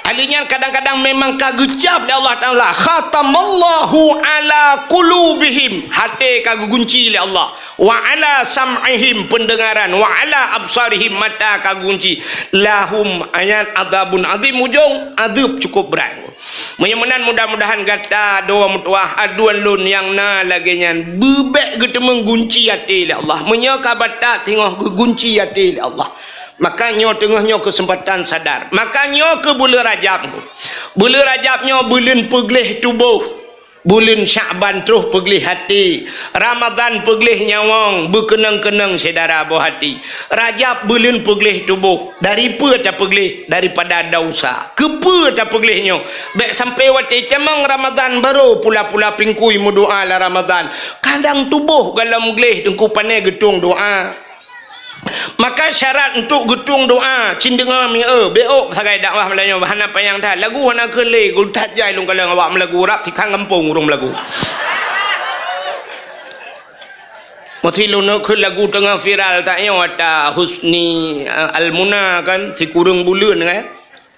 Ahli nyan kadang-kadang memang ka geucab lé Allah Taala, "Khatamallahu ala qulubihim," hati ka geugunci lé Allah, "wa ala sam'ihim," peundeungaran, "wa ala absarihim," mata ka geugunci, "lahum," ayat, "adzabun adzim," ujong, azeueb cukup brat. Meunyoe meunan, mudah-mudahan gata dua meutuwah aduen lôn nyang na lagée nyan beubek geuteumeung gunci até lé Allah. Meunyoe ka batat singoh geugunci até lé Allah. Maka nyoe teungoh nyoe keuseumpatan sadar. Maka nyoe keuh buleuen Rajab. Buleuen Rajab nyoe buleuen peugleh tuboh. Buleuen Syakban troh peugleh até. Ramadhan peugleh nyawöng, beukeunong-keunong syedara boh até. Rajab buleuen peugleh tuboh. Dari peue tapeugleh? Daripada desya. Keupeue tapeugleh nyoe? Bék sampoe watée tamong Ramadhan barô pula-pula pingkui meudoá lam Ramadhan. Kadang tuboh gohlom gleh teungku pane geutueng doá. Maka syarat untuk geutueng doá, cit deungoe mieu, beuôk sagai dakwah meulayeue hana panyang that. Lagu hana kheun lé, geutat jai lôn kalon awak meulagu rab sikang gampông ureuëng meulagu. Meusi lôn kheun lagu teungoh viral tanyoe ata Husni, eh, Almuna kan, sikureueng buleuen kan.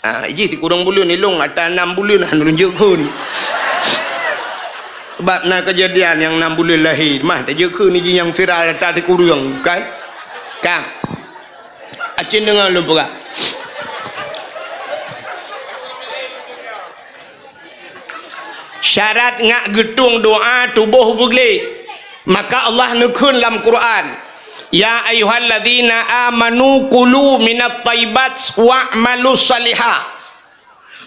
Ah, iji sikureueng buleuen ilong ata nam buleuen han lôn jeuet kheun. Sebab na keujadian nyang nam buleuen lahé, mah tajeuet kheun iji nyang viral ata sikureueng, kan? Kan? Acin deungoe lôn peugah. Syarat ngat geutueng doá tuboh beugleh. Maka Allah neukheun lam Quran, "Ya ayyuhalladzina amanu kulu minat thayyibat wa'malus shalihah."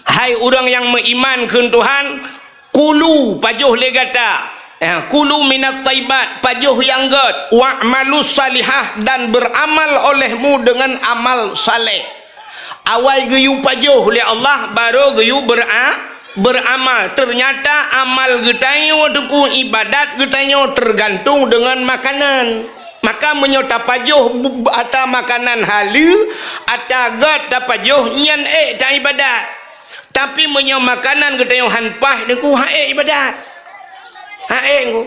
Hai ureuëng nyang meuiman kheun Tuhan, kulu, pajoh lé gata. Ya, kulu minat thayyibat, pajoh nyang gét, wa'malus shalihah, dan beramal olehmu dengan amal saleh. Awai geuyue pajoh lé Allah, barô geuyue bera-, beramal. Teunyata amal geutanyoe teungku, ibadat geutanyoe teugantung deungon makanan. Maka meunyoe tapajoh bu-, ata makanan haleue, ata gét tapajoh, nyan ék taibadat. Tapi meunyoe makanan geutanyoe han paih, teungku han ék ibadat. Han ék teungku.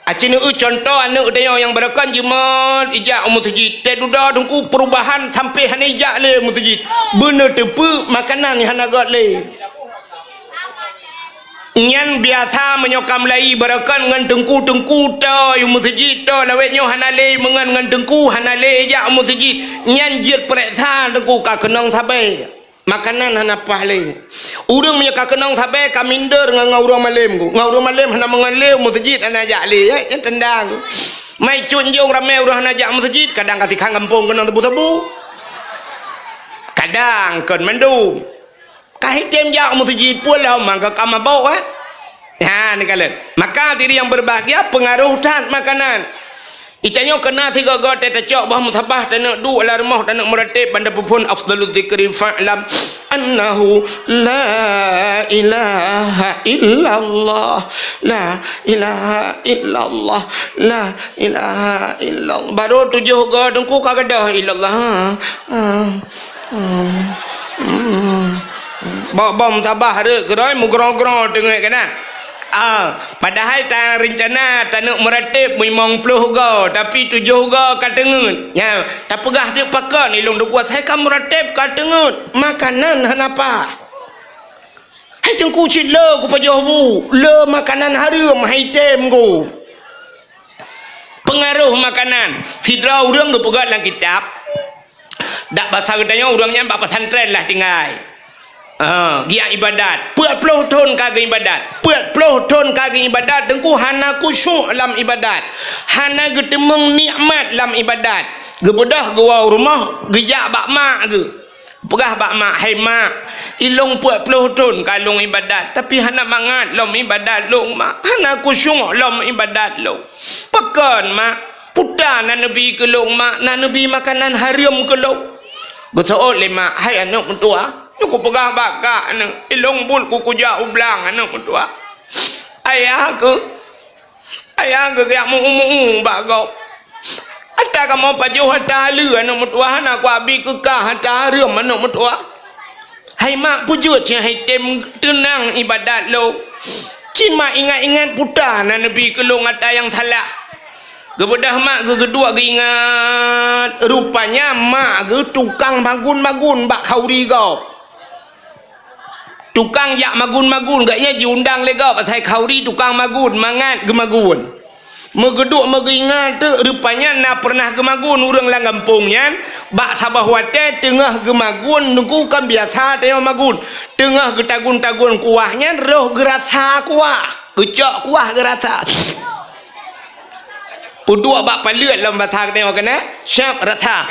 Aci neueu contoh aneuk tanyoe nyang beureukan jimat ijak u meuseujid. Teududoe Teungku perubahan sampai hana ijak lé u meuseujid. Beuneuteupeu makanan nyang hana göt lé. Nyan biasa meunyoe ka meulayi beureukan ngon teungku-teungku toe u meuseujid toe lawét nyoe hana lé meungon ngon teungku hana lé ijak u meuseujid. Nyan jeuet peureksa teungku ka keunong sabe. Makanan hana paih lé. Ureuëng meunyoe ka keunong sabe ka minder ngon, ngon ureuëng malém ku. Ngon ureuëng malém hana meungon lé, meuseujid hana jak lé, eh, eh, tendang. Mai cut njong ramé ureuëng hana jak meuseujid, kadang ka sikhan gampông keunong sabu-sabu. Kadang kon mandum. Ka hitém jak meuseujid pun lom mangka ka mabök, eh. Ha, neukalon. Maka diri nyang berbahagia pengaruh that makanan. Itanyoe keuna sigoe-goe teucok boh musabah taneuk duek lam rumoh taneuk meurateb banda peuphon afdhalu dzikri fa'lam annahu la ilaha illallah, la ilaha illallah, la ilaha illallah. Baru tujoh goe teungku ka gadôh illallah. Ha, ha. Hmm. Hmm. Bak bom tabah rek keudroe mugroe-groe teungeut keunan. Ah, padahai ta rencana taneuk meurateb limong ploh goe, tapi tujoh goe ka teungeut. Nya, tapeugah teuk pakon ilong deukuat sai ka meurateb ka teungeut. Makanan hana paih. Hai teungku cit le kupajoh bu, le makanan hareuem hai tem ku. Pengaruh makanan. Sidroe ureuëng geupeugah lam kitab, dak basa geutanyoe ureuëng nyan bak pesantren lah tinggai. Ha, giak ibadat. Peuet ploh thon ka geuibadat. Peuet ploh thon ka geuibadat, teungku hana khusyuk lam ibadat. Hana geuteumeung nikmat lam ibadat. Geubeudôh geuwoe rumoh, geujak bak mak geuh. Peugah bak mak, "Hai mak, ilong peuet ploh thon ka lôn ibadat, tapi hana mangat lom ibadat lôn, mak. Hana khusyuk lom ibadat lôn." "Pakon, mak?" "Puta na neubi keu lôn, mak, na neubi makanan hareuem keu lôn." Geuseuôt lé mak, "Hai aneuk meutuah, nyoe kupeugah bak kak, aneuk, ilong buet ku kujak u blang, aneuk meutuah. Ayah keuh, ayah keuh geujak meu-umu bak gob. Ata kamoe pajoh ata le, aneuk meutuah, hana kuabi keu kah ata hareuem, aneuk meutuah." "Hai mak, peujeuet cit hai tem teunang ibadat lôn. Cit mak ingat-ingat puta na neubi keu lôn ata nyang salah." Geubeudôh mak geuh geuduek geuingat, rupanya mak geuh tukang magun-magun bak khauri gob. Tukang jak magun-magun, gobnyan jiundang lé gob asai khauri tukang magun, mangat geumagun. Meugeuduek meugeuingat teuk, rupanya na peureunah geumagun ureuëng lam gampông nyan, bak saboh watée teungoh geumagun, teungku kan biasa tanyoe magun. Teungoh geutagun-tagun kuah nyan, roh geurasa kuah, geucok kuah geurasa. Peuduek bak paleuet lom basa geutanyoe keunan, siab rasa.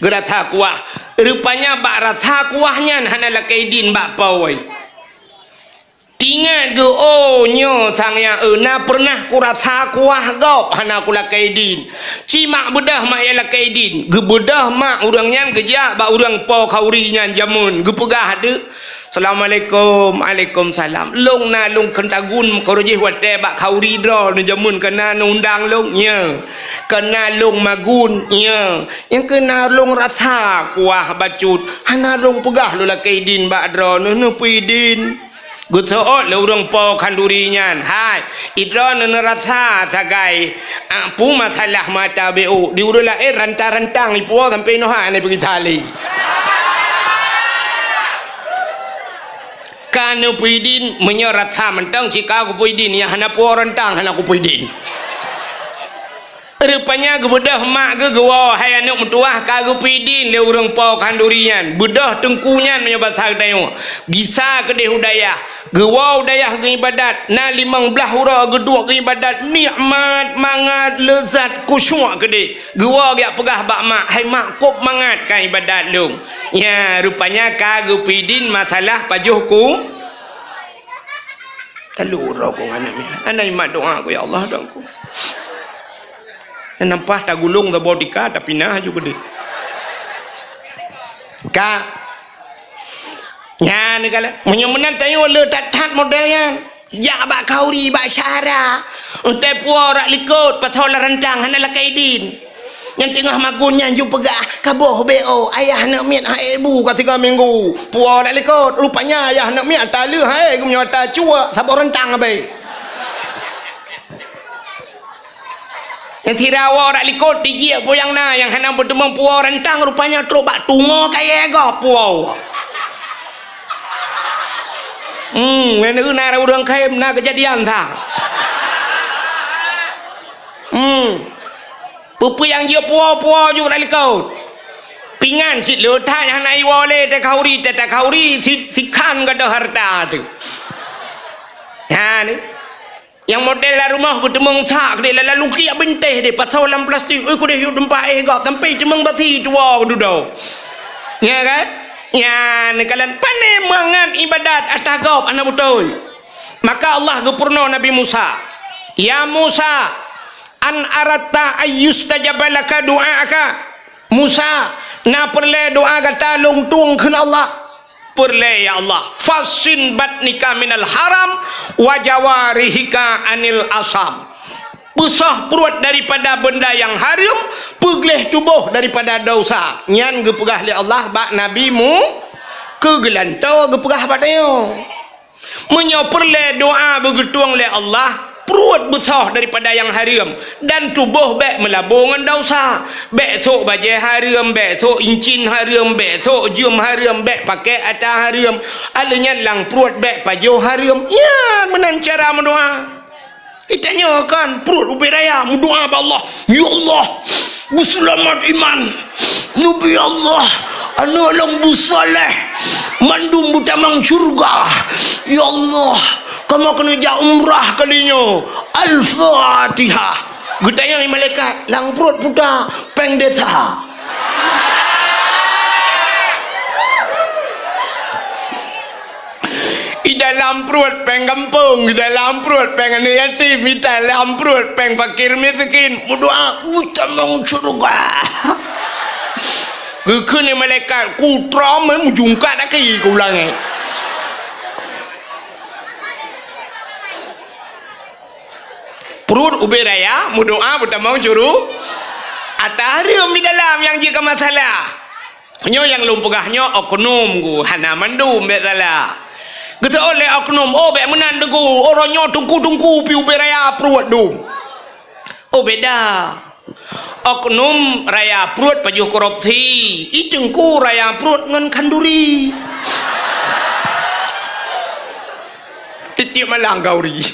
Geurasa kuah. Rupanya bak rasa kuah nyan hana lakée idin bak po. Teuingat geuh, "Oh, nyoe sang nyang eu, na peureunah kurasa kuah gob hana kulakée idin. Cit mak beudôh mak nyang lakée idin." Geubeudôh mak ureuëng nyan geujak bak ureuëng po khauri nyan jameun, geupeugah teuk, "Assalamualaikum." "Waalaikumsalam. Lôn na lôn keutagun meukeureujih watée bak khauri droeneuh jameun keunan undang lôn." "Nyo." "Keunan lôn magun." "Nyo." "Nyang keunan lôn rasa kuah bacut, hana lôn peugah lôn lakée idin bak droeneuh, neupeue idin." Geuseuôt lé ureuëng po khanduri nyan, "Hai, idroeneuh neurasa sagai, a, peue masalah mata B O, di ureuëng laén rantang-rantang ipuwoe sampoe inoe hana peugisa lé." Ka neupeue idin, meunyoe rasa mantong cit ka kupeue idin, nyang hana puwoe rantang hana kupeue idin. Rupanya geubeudôh mak geuh geuwoe, "Hai aneuk meutuwah, ka geupeue idin lé ureuëng po khanduri nyan." Beudôh teungku nyan meunyoe basa geutanyoe. Gisa keudeh u dayah. Geuwoe u dayah geuibadat. Na limong blaih uroe geuduek geuibadat. Nikmat, mangat, leuzat, khusyuk keudeh. Geuwoe geujak peugah bak mak, "Hai mak, kôb mangat ka ibadat lôn." Nya, rupanya ka geupeue idin masalah pajoh ku. Talu droe ku ngon aneuk miet. Hana imat doa ku, "Ya Allah, dong ku." Nyan nampah tagulong saboh tika, tapinah aju keudeh. Ka. Nyan kala. Meunyoe meunan tanyoe le that-that model nyan. Jak bak khauri, bak syara. Untée puwoe rak likot, pasoe lam rantang, hana lakée idin. Nyang teungoh magun nyan ju peugah, "Kaboh B O, ayah aneuk miet hai bu ka sigoe minggu." Puwoe dak likot, rupanya ayah aneuk miet ata lheueh hai, geumeunyoe ata cuek, saboh reuntang abée. Nyang sira woe rot likot, tijik peue nyang na, nyang hana beuteumeung puwoe rantang, rupanya trok bak tungoe kayèe gob puwoe. Hmm, ngon na ureueng khem na keujadian sa. Hmm. Peue-peue nyang jeuet puwoe-puwoe jeuet rot likot. Pingan cit le that nyang hana iwoe lé, takhauri, takhauri, si-, sikhan gadôh hareuta teuh. Ha ni. Nyang model lam rumoh geuteumeung sa keudéh, lalu kiak bintéh deh, pasoe lam plastik, oi keudéh yue teumpat éh gob, sampoe teumeung basi tuwoe dudoe. Nya kan? Nyan kalon pané mangat ibadat atah gob hana beutôi. Maka Allah geupeurunoe Nabi Musa, "Ya Musa, an aratta ayyustajaba laka du'aaka?" Musa, na peureulèe doa gata lôn tueng kheun Allah? Peureulèe, ya Allah. "Fassin batnika minal haram wa jawarihika anil asam." Beusoh pruet daripada beunda nyang hareuem, peugleh tuboh daripada desya. Nyan geupeugah lé Allah bak Nabi Mu-, keu geulantoe geupeugah bak tanyoe. Meunyoe peureulèe doa beugeutueng lé Allah, pruet beusoh daripada nyang hareuem, dan tuboh bèk meulabô ngon desya. Bèk sôk bajèe hareuem, bèk sôk incin hareuem, bèk sôk jeuem hareuem, bèk pakèk atra hareuem. Alèh nyan lam pruet bèk pajoh hareuem. Nyan meunan cara meudoa. Geutanyoe kan pruet ubé raya meudoa bak Allah, "Ya Allah, beuseulamat iman, neubi Allah, aneuk lôn beusaléh, mandum beutamong syeuruga. Ya Allah, kamoe keuneuk jak umrah kali nyoe." Al-Fatihah. Geutanyoe malaikat, lam pruet puta, péng desya. I dalam pruet péng gampông, i dalam pruet péng aneuk yatim, i dalam pruet péng fakir miskin. Meudoa, "Beutamong syeuruga." Geukheun lé malaikat, "Kutrom, eh, meujungkat kaki keu u langèt." Pruet ubé raya, meudoa beutamong syeuruga. Atra hareuem di dalam nyang jeuet keu masalah. Nyoe nyang lôn peugah nyoe oknum gu, hana mandum, bèk salah. Geuseuôt lé oknum, "Oh, bèk meunan Teungku, uroe nyoe teungku-teungku pih ubé raya pruet dum." Oh, beda. Oknum raya pruet pajoh korupsi, i teungku raya pruet ngon khanduri. Tiep-tiep malam khanduri.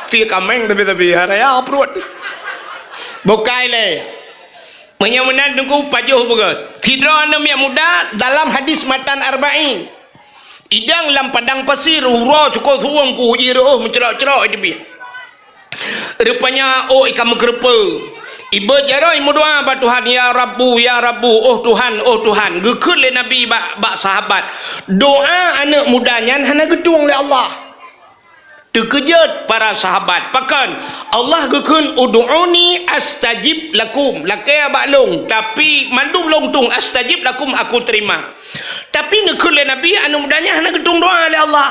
Si kaméng tapi-tapi raya pruet. Bukai lé. Meunyoe meunan Teungku pajoh beugöt. Sidroe aneuk miet muda dalam hadis matan Arba'in. Idong lam padang pasir, uroe cukôp su'uem ku, ie reuôh meucrok-crok i teubiet. Rupanya ôk i ka meukeureupeue. Ibeuet jaroe meudoa bak Tuhan, "Ya Rabbu, ya Rabbu, oh Tuhan, oh Tuhan." Geukheun lé Nabi bak, bak sahabat, "Doa aneuk muda nyan hana geutueng lé Allah." Teukeujot para sahabat. Pakon? Allah geukheun, "Ud'uni astajib lakum." Lakèe bak lôn, tapi mandum lôn tueng, "astajib lakum," aku terima. Tapi neukheun lé Nabi, aneuk muda nyan hana geutueng doa lé Allah.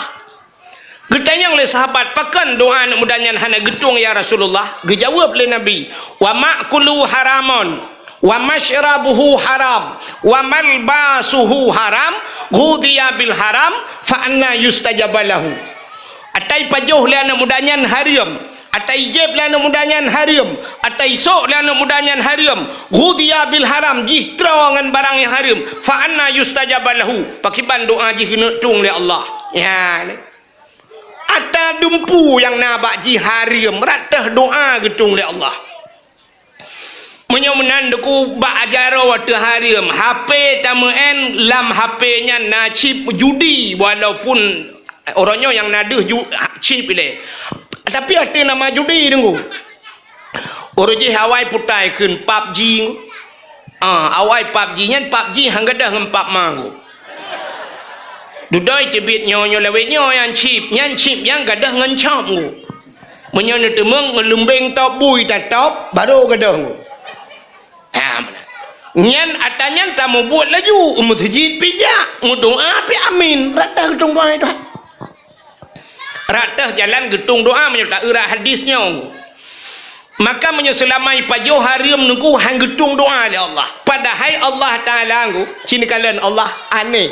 Geutanyong lé sahabat, "Pakon doa aneuk muda nyan hana geutueng, ya Rasulullah?" Geujaweueb lé Nabi, "Wa ma'kuluhu haramun, wa masyrabuhu haram, wa malbasuhu haram, ghudhiya bil haram, fa anna yustajabu lahu." Atai pajoh lé aneuk muda nyan hareuem, atai jieb lé aneuk muda nyan hareuem, atai sôk lé aneuk muda nyan hareuem, ghudhiya bil haram, jih troe ngon barang nyang hareuem, fa anna yustajabu lahu, pakiban doa jih keuneuk tueng lé Allah. Nyan. Atra dumpeue nyang na bak jih hareuem, rot teuh doa geutueng lé Allah. Meunyoe meunan Teungku bak jaroe teuh hareuem, H P tameu'en, lam H P nyan na chip judi, walaupun uroe nyoe nyang na deuh ju-, chip ilèe. Tapi ateueh nama judi Teungku. Uroe jih awai putai kheun PUBG. Ah, awai PUBG nyan, PUBG han gadôh ngon PUBG ma Teungku. Dudoe teubiet nyoe, nyoe lawét nyoe nyang chip, nyan chip nyang gadôh ngon chop Teungku. Meunyoe neuteumeung ngon leumbeng top bui tatop, barô gadôh. Ha, meunan. Nyan atra nyan tamubuet laju, u meuseujid pih jak, meudoa pih amin, rot teuh geutueng doa Tuhan. Rot teuh jalan geutueng doa meunyoe ta-eu rot hadis nyoe. Maka meunyoe seulama ipajoh hareuem Teungku han geutueng doa lé Allah. Padahai Allah Taala Teungku, ci neukalon Allah aneh.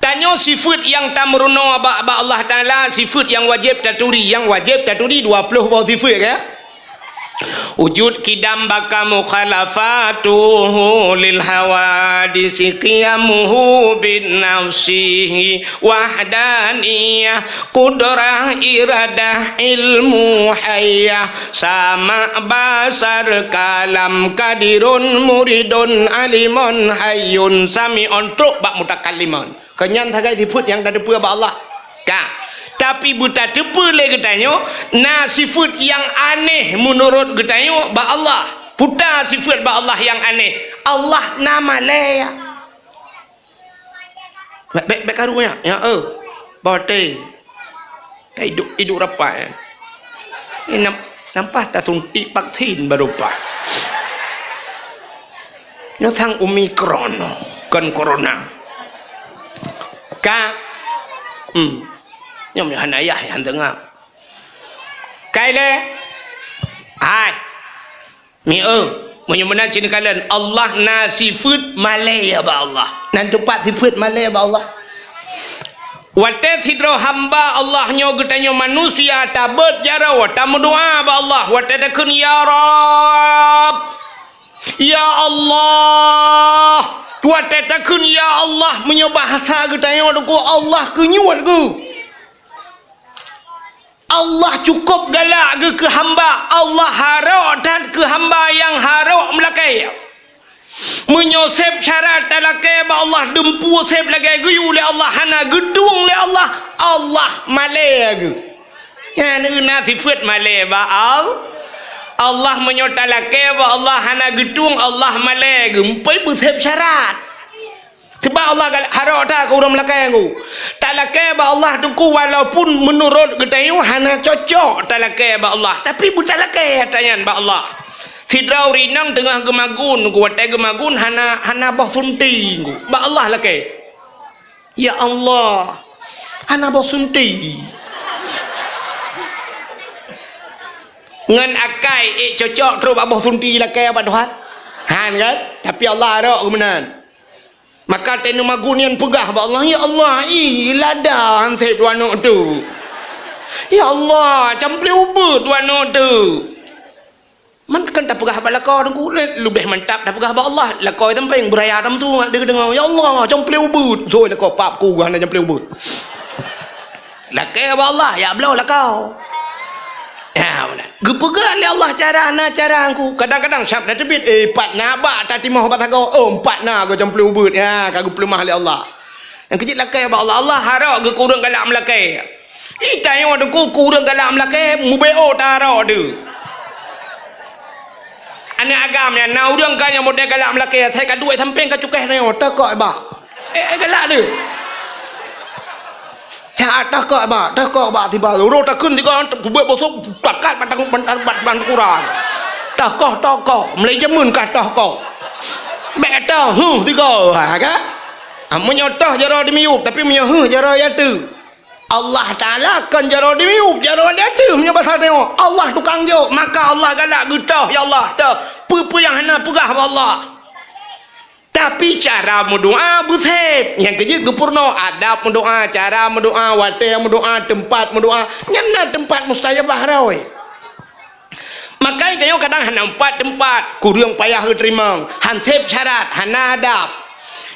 Tanyoe sifeuet nyang tameurunoe bak, bak Allah Taala, sifeuet nyang wajéb taturi. Nyang wajéb taturi dua ploh boh sifeuet, kan? Wujud qidam baqa mukhalafatuhu lil hawadisi qiyamuhu bin nafsihi wahdaniyah qudrah iradah ilmu hayyah sama' basar kalam qadirun muridun alimun hayyun sami'un trok bak mutakallimun. Kon nyan sagai sifeuet nyang tateupeue bak Allah. Ka. Tapi beutateupeue lé geutanyoe, na sifeuet nyang aneh meunurot geutanyoe bak Allah. Puta sifeuet bak Allah nyang aneh. Allah na malée. Bèk, bèk, bèk karu nyan. Ya, eh. Bote. Ka idup, idup rapat, eh. Ni nam-, nampak tasuntik vaksin baru pat. Nyoe sang Omicron, kon corona. Ka, hmm. Nyoe meuhana yah nyang teungoh. Kai lé. Hai. Mieu, meunyoe meunan cit neukalon, Allah na sifeuet malée bak Allah. Nan teumpat sifeuet malée bak Allah. Watée sidroe hamba Allah nyoe geutanyoe manusia tabeuet jaroe, tameudoá bak Allah, watée takheun, "Ya Rabb, ya Allah." Watée takheun, "Ya Allah," meunyoe bahasa geutanyoe deuku, Allah keunyuet geuh. Allah cukôp galak geuh keu hamba, Allah harok that keu hamba nyang harok meulakée. Meunyoe seb syarat talakée bak Allah, dumpeue seb lagée geuyue lé Allah, hana geutueng lé Allah, Allah malée geuh. Nyan na sifeuet malée bak Al-, Allah. Meunyoe talakée bak Allah hana geutueng, Allah malée geuh. Meupeue beuseb syarat. Sabab Allah gal-, harok that keu ureuëng meulakée nyoe. Talakée bak Allah teungku walaupun meunurot geutanyoe hana cocok talakée bak Allah, tapi beutalakée ata nyan bak Allah. Sidroe ureuëng inong teungoh geumagun, watée geumagun hana, hana boh sunti, bak Allah lakée. Ya Allah, hana boh sunti. Ngon akai ék cocok trok bak boh sunti lakée bak Tuhan? Han kan? Tapi Allah harok geuh meunan. Maka teuh neumagun nyan peugah bak Allah, "Ya Allah, ih, lada han seb dua aneuk tu. Ya Allah, camplé ubeut dua aneuk tu." Man kan tapeugah bak lakoe teungku, le-, leubeh mantap tapeugah bak Allah. Lakoe sampéng beuraya tam tu deungoe, "Ya Allah, camplé ubeut." Thoi lakoe pap ku hana camplé ubeut. Lakée bak Allah, ya bloe lakoe. Ya, meunan. Geupeugah lé Allah cara na cara ngku. Kadang-kadang syab na teubiet, eh, pat na bak tatimoh bak sagoe. Oh, empat na geuh camplé ubeut. Ya, ka geupeuleumah lé Allah. Nyang keujeuet lakée bak Allah. Allah harok geuh keu ureuëng galak meulakée. Ih, tanyoe teungku keu ureuëng galak meulakée, mubeo tarok tu. Aneuk agam nyan, na ureuëng ka nyang model galak meulakée, asai ka duek sampéng ka cukéh tanyoe, teuh kok bak. Eh, eh, galak tu. Teuh kok bak, teuh kok bak tiba. Uroe takheun tiga, buet bosok, takat batang, batang, batang, batang kurang. Teuh kok, teuh kok, mulai jameun ka teuh kok. Bèk teuh, huh, tiga. Ha, kan? Ah, meunyoe teuh jaroe dimiyueb, tapi meunyoe huh jaroe ya teuh. Allah Taala kon jaroe dimiyueb, jaroe di ateueh, meunyoe basa tanyoe. Allah tukang jok, maka Allah galak geutoh, "Ya Allah, toh, peue-peue nyang hana peugah bak Allah." Tapi cara meudoa beuseb. Nyang keujeuet geupeurunoe adab meudoa, cara meudoa, watée meudoa, teumpat meudoa. Nyan na teumpat mustajabah roh. Maka tanyoe kadang hana teumpat-teumpat, kureueng payah geuteurimong, han seb syarat, hana adab.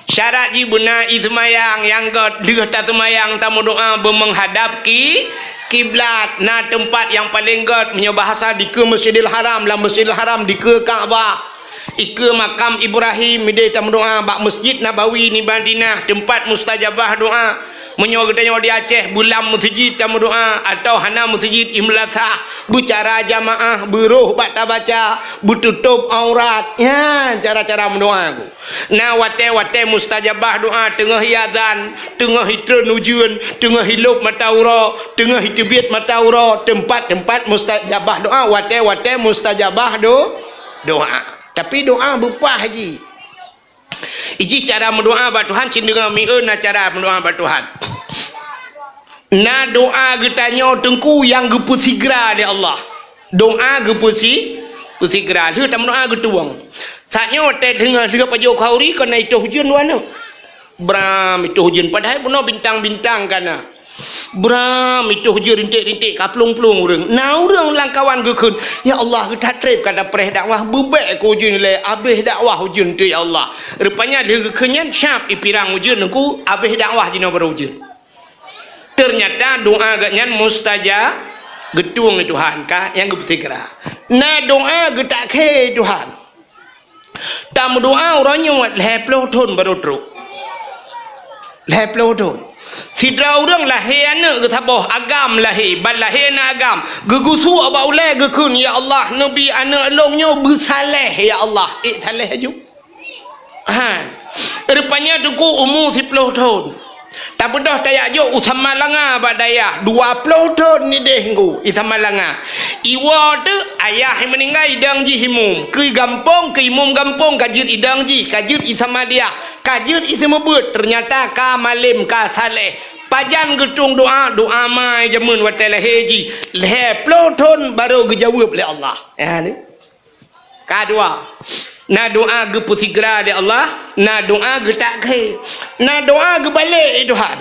Syarat jih beuna ie seumayang nyang gét, lheueh taseumayang tameudoa beumeunghadab ki-, kiblat. Na teumpat nyang paleng gét, meunyoe bahasa dikeue Masjidil Haram, lam Masjidil Haram dikeue Ka'bah. Ikeue makam Ibrahim, mideh tameudoa bak Masjid Nabawi di Madinah, teumpat mustajabah doa. Meunyoe geutanyoe di Aceh, beulam meuseujid tameudoa, atawa hana meuseujid i meulasah, beucara jamaah, beuroh bak tabaca, beututôb aurat. Nyan cara-cara meudoa ku. Na watée-watée mustajabah doa, teungoh iazan, teungoh itreun ujeuen, teungoh ilôb mata uroe, teungoh iteubiet mata uroe, teumpat-teumpat mustajabah doa, watée-watée mustajabah do-, doa. Tapi doa beupah jih. Ijih cara meudoa bak Tuhan, cit deungoe mieu na cara meudoa bak Tuhan. Na doa geutanyoe teungku nyang geupeusigra lé Allah. Doa geupeusi-, peusigra. Lheueh tameudoa geutueng. Saat nyoe watée deungoe lheueh pajoh khauri kon na itôh ujeuen dua aneuk. Bram itôh ujeuen, padahai bunoe bintang-bintang ka na. Bram, itoh ujeuen rinték-rinték ka plueng-plueng ureuëng. Na ureuëng lam kawan geukheun, "Ya Allah, geutak treb ka tapreh dakwah, beubek keu ujeuen ilée, abéh dakwah ujeuen tu, ya Allah." Rupanya lheueh geukheun nyan, syab ipirang ujeuen, nungku abéh dakwah jinoe baru ujeuen. Ternyata doa geuhnyan mustajab, geutueng lé Tuhan ka nyang geupeusigra. Na doa geutak khe Tuhan. Tameudoa uroe nyoe lhée ploh thon baru trok. Lhée ploh thon. Sidroe ureuëng lahé aneuëk geusaboh agam lahé, ban lahé na agam. Geugusuek bak ulée geukheun, "Ya Allah, neubi aneuëk lôn nyoe beusaleh, ya Allah." Ék saleh aju. Ha. Rupanya teungku umu siploh thon. Tabeudôh tajak jok u Samalanga bak dayah, dua ploh thon nideh ngu i Samalanga. Iwoe teuk ayah meuninggai idong jih imum. Keu gampông, keu imum gampông ka jeuet idong jih, ka jeuet i Samadiyah, ka jeuet i Seumeubeuet. Ternyata ka malem, ka saleh. Pajan geutueng doa, doa ma jameun watée lahé jih. Lhée ploh thon baru geujaweueb lé Allah. Ya, ni. Ka dua, na doa geupeusigra lé Allah, na doa geutak khe, na doa geubalek lé Tuhan.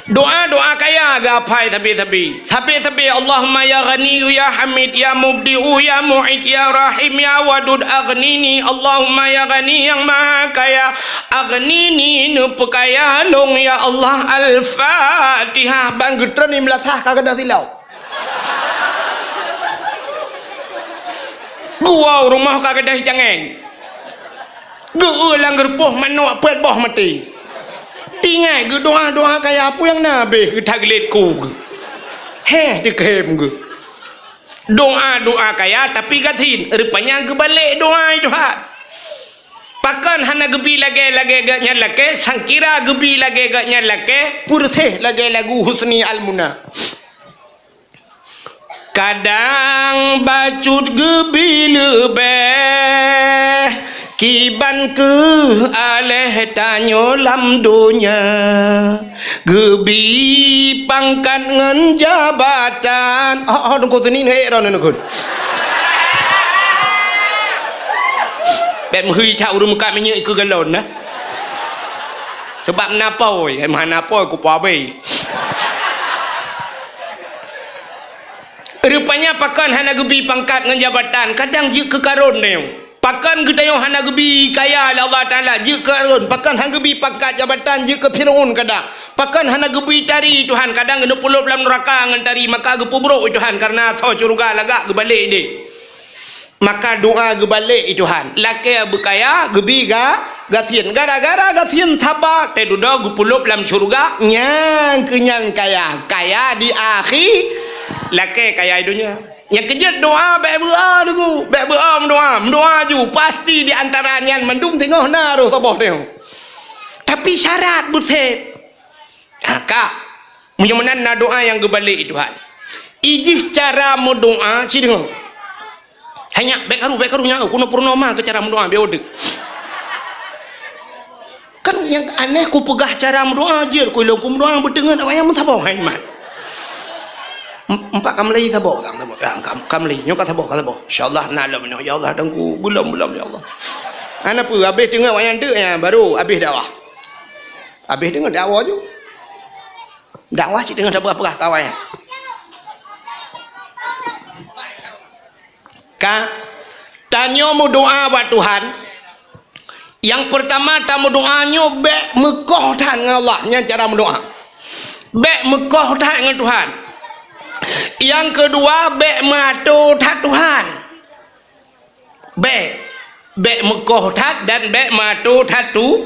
Doa-doa kaya geuapai sabe-sabe. Sabe-sabe, "Allahumma ya Ghaniyyu ya Hamid ya Mubdi'u ya Mu'id ya Rahim ya Wadud aghnini." Allahumma ya Ghani nyang Maha Kaya, aghnini neupeukaya lôn ya Allah. Al-Fatihah. Ban geutreun di meulasah ka gadôh silau. Geuwoe rumoh ka gadôh cangéng. Geu-eu lam geurupoh manok peuet boh maté. Ingat geudoa-doa kaya peue nyang na abéh geutaglet ku geu. Héh, teukem geu. Doa-doa kaya tapi gasien, rupanya geubalek doa Tuhan. Pakon hana geubi lagée-lagée geuhnyan lakée, sangkira geubi lagée geuhnyan lakée, peureuseh lagée lagu Husni Al-Muna. Kadang bacut geubi leubeh kiban keuh aléh tanyoe lam donya, geubi pangkat ngon jabatan. Oh, oh, Teungku Seni neuék droe neuneukun. Bék meuhôi that ureuëng meukat minyeuk ikeue galon na. Sabab na apôi, eh, hana apôi kupo abéh. Rupanya pakon hana geubi pangkat ngon jabatan, kadang jeuet keu Karun tanyoe. Pakon geutanyoe hana geubi kaya lé Allah Taala, jeuet keu Karun. Pakon hana geubi pangkat jabatan, jeuet keu Fir'aun kadang. Pakon hana geubi tari Tuhan, kadang geuneuk peulop lam neuraka ngon tari, maka geupeubrok Tuhan kareuna asoe syeuruga lagak geubalek ideh. Maka doa geubalek i Tuhan. Lakée beukaya, geubi ga-, gasien. Gara-gara gasien saba, teududoe geupeulop lam syeuruga, nyang keu nyang kaya. Kaya di akhi, lakée kaya di donya. Nyang keujeuet doa bék beu-o teungku, bék beu-o meudoa. Meudoa ju, pasti di antara nyan mandum singoh na roh saboh teuh. Tapi syarat buet sép. Ha, ka. Meunyoe meunan na doa nyang geubalek i Tuhan. Ijih cara meudoa, ci deungoe. Hai nyak, bék karu, bék karu nyak, keunoe peurunoe ma keu cara meudoa, biar udeuek. Kan nyang aneh kupeugah cara meudoa, jeuet ku ilôn kumeudoa beuteungeut awak nyang meusaboh, hai mat. Em-, empat ka meulai saboh, sang saboh. Ya, ka, ka meulai, nyoe ka saboh, ka saboh. Insya Allah na lom nyoe, ya Allah, dan ku belom, belom, ya Allah. Hana peue, habéh teungeut awak nyan teuk, ya, baru habéh dakwah. Habéh deungoe dakwah ju. Dakwah cit deungon sapeugah-peugah kawan nyan. Ka, tanyoe meudoa bak Tuhan, nyang peurtama tameudoa nyoe bék meukoh that ngon Allah, nyan cara meudoa. Bék meukoh that ngon Tuhan. Nyang keudua, bék meuato that Tuhan. Bék, bék meukoh that dan bék meuato that tu.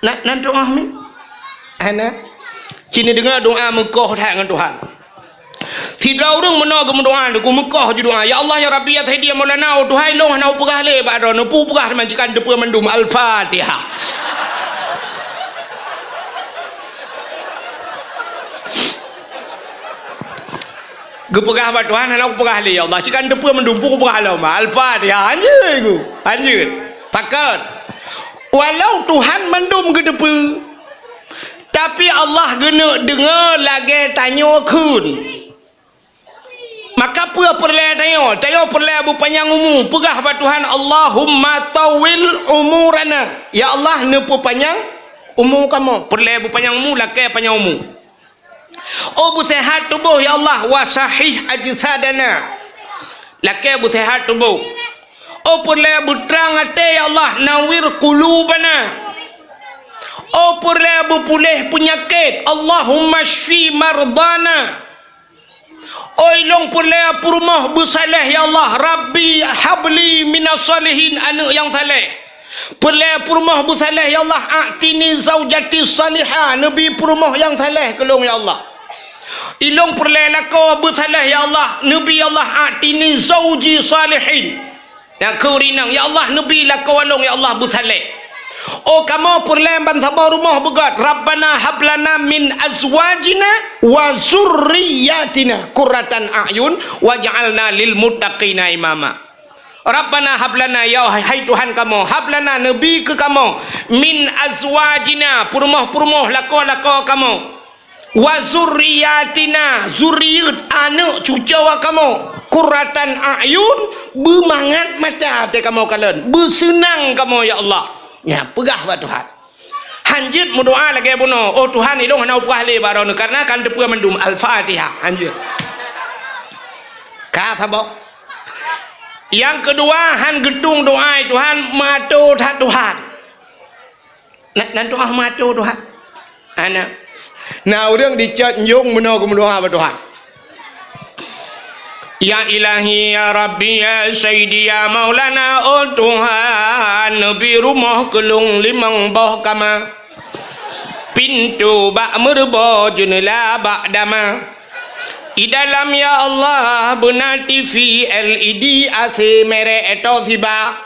Na, na doa mi? Hana. Ci neudeungoe doa meukoh that ngon Tuhan. Sidroe ureuëng meunoe geumeudoa, geumeukoh ju doa, "Ya Allah, ya Rabbi, ya Sayyidi, ya Maulana, oh Tuhan lôn hana upeugah lé bak droeneuh, peue peugah teuma ci ka neuteupeu mandum." Al-Fatihah. Geupeugah bak Tuhan, hana kupeugah lé, "Ya Allah, ci ka neuteupeu mandum, peue kupeugah lom." Al-Fatihah, hanjeuet ku, hanjeuet. Pakon? Walau Tuhan mandum geuteupeu, tapi Allah geuneuk deungoe lagée tanyoe kheun. Maka peue peureulée tanyoe? Tanyoe peureulée beupanyang umu. Peugah bak Tuhan, "Allahumma tawwil umurana." Ya Allah, neupeupanyang umu kamoe. Peureulée beupanyang umu, lakée panyang umu. Oh beuseuhat tuboh, ya Allah, wa sahih ajsadana. Lakée beuseuhat tuboh. Oh peureulée beutrang até, ya Allah, nawwir qulubana. Oh peureulée beupuléh peunyakét, Allahumma syfi mardana. Oi lôn peureulée peurumoh beusaléh, ya Allah, Rabbi habli minas shalihin, aneuëk nyang saléh. Peureulée peurumoh beusaléh, ya Allah, a'tini zaujati shalihah, neubi peurumoh nyang saléh keu lôn, ya Allah. Ilôn peureulée lakoe beusaléh, ya Allah, neubi, ya Allah, a'tini zauji shalihin. Nyang keu rinang, ya Allah, neubi lakoe lôn, ya Allah, beusaléh. Oh kamoe peureulée ban saboh rumoh beugét, Rabbana hablana min azwajina wa zurriyatina qurratan a'yun waj'alna lil muttaqina imama. Rabbana hablana, ya hai Tuhan kamoe, hablana, neubi keu kamoe, min azwajina, peurumoh-peurumoh lakoe-lakoe kamoe, wa zurriyatina, zuriet, aneuëk cucoe kamoe, qurratan a'yun, beumangat mata até kamoe kalon, beuseunang kamoe, ya Allah. Nyan peugah bak Tuhan. Hanjeuet meudoá lagée bunoe, "Oh Tuhan, ilôn hana upeugah lé bak droeneuh, kareuna kan teupeue mandum." Al-Fatihah. Hanjeuet. Ka saboh. Nyang keudua, han geutueng doá, "Tuhan, meuato that Tuhan." Na, na doá meuato Tuhan. Hana. Na ureuëng dicot nyueng meunoe geumeudoá bak Tuhan. Ya Ilahi, ya Rabbi, ya Sayyidi, ya Maulana, oh Tuhan, neubi rumoh keu lôn limong boh kama, pintoe bak meureubo, jeuneula bak dama. I dalam, ya Allah, beuna T V L E D, A C merek Toshiba.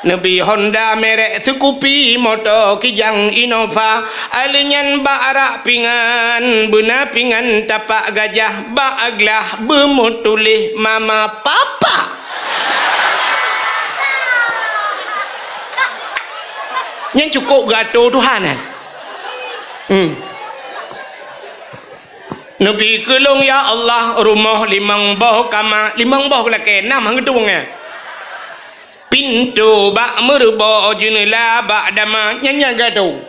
Neubi Honda merek Scoopy, moto kijang Innova, aleuh nyan bak arak pingan, beuna pingan tapak gajah, bak glah beumeutuléh mama papa. Nyan cukôp geuato Tuhan nyan. Hmm. Neubi keu lôn, ya Allah, rumoh limong boh kama, limong boh lakée, nam han geutueng, eh. Pintoe bak meureubo, jeuneula bak dama, nyan nyang geuato.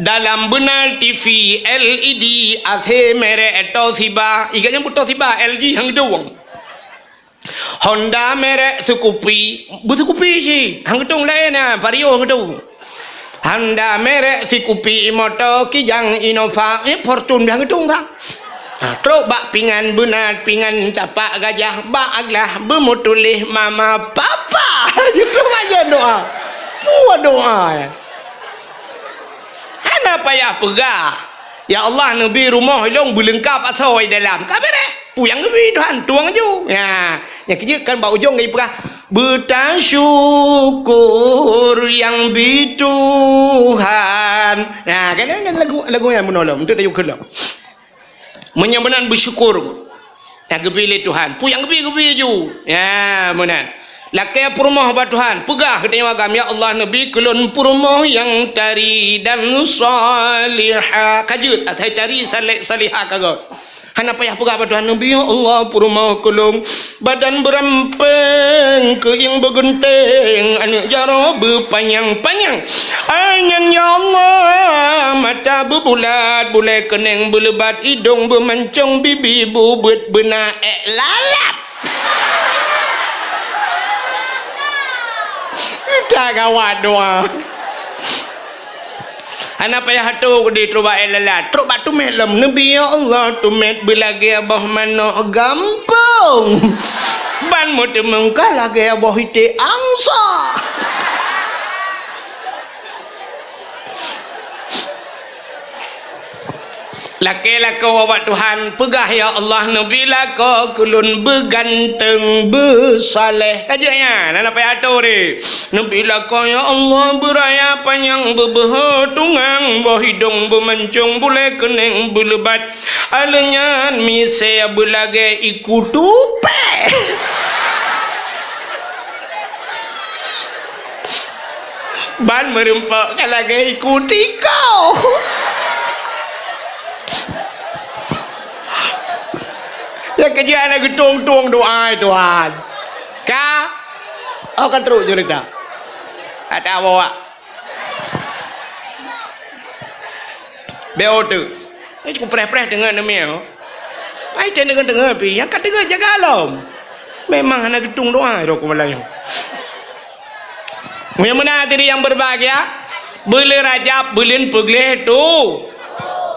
Dalam beuna T V L E D, A C merek Toshiba, i gobnyan beuet Toshiba, L G han geutueng. Honda merek Scoopy, beuet Scoopy cit, han geutueng laén na, Vario han geutueng. Honda merek Scoopy, moto kijang Innova, eh, Fortuner han geutueng sang. Ha, trok bak pingan beuna pingan tapak gajah, bak glah beumeutuléh mama papa. Itu macam doá. Peue doá, eh. Hana payah peugah, "Ya Allah, neubi rumoh ilôn beuleungkap asoe dalam." Ka beureh. Peue nyang neubi Tuhan, tueng aju. Nya, nyang keujeuet kan bak ujong geupeugah, "Beutasyukur nyang bi Tuhan." Nah, kan, kan lagu, lagu nyan meunolong untuk tayue keu lôn. Meunyoe meunan beusyukur, nyang geubi lé Tuhan. Peue nyang geubi, geubi aju. Ya, meunan. Lakée peurumoh bak Tuhan, peugah keu tanyoe agam, "Ya Allah, neubi keu lôn peurumoh nyang tari dan salihah." Ka jeuet, asai tari, saleh, salihah ka göt. Hana payah peugah bak Tuhan, "Neubi, ya Allah, peurumoh keu lôn badan beurampéng, keuieng beugeunteng, aneuëk jaroe beupanyang-panyang. Ai nyan, ya Allah, mata beubulat, bulée keuneng beuleubat, idong beumancong, bibi beubeuet, beuna ék lalat." Ka gawat doá. Hana payah atoe keudeh trok bak ék lalat, trok bak teumét lom. "Neubi, ya Allah, teumét beulagée boh manok gampông, ban meuteumèe ka lagée boh iték angsa." Lakée lakoe bak Tuhan, peugah, "Ya Allah, neubi lakoe keu lôn beuganteung, beusaleh." Ka jeuet nyan, hana payah atoe deh. "Neubi lakoe, ya Allah, beuraya panyang, beubeuhe tungang, boh idong beumancong, bulée keuneng beuleubat, aleuh nyan misée beulagée iku tupée." Ban meureumpok ka lagée iku tiko. Ya, keu jih hana geutueng-tueng doá, Tuhan. Ka, oh, ka trok cerita. Ada awak. Beo tu. Eh, cukup preh-preh deungon neumie. Ai, teuh deungon-deungon pih, nyang ka deungon jaga lom. Memang hana geutung doa roh keu malam nyoe. Meunyoe meunan hadirin yang berbahagia, buleuen Rajab buleuen peugleh tu-,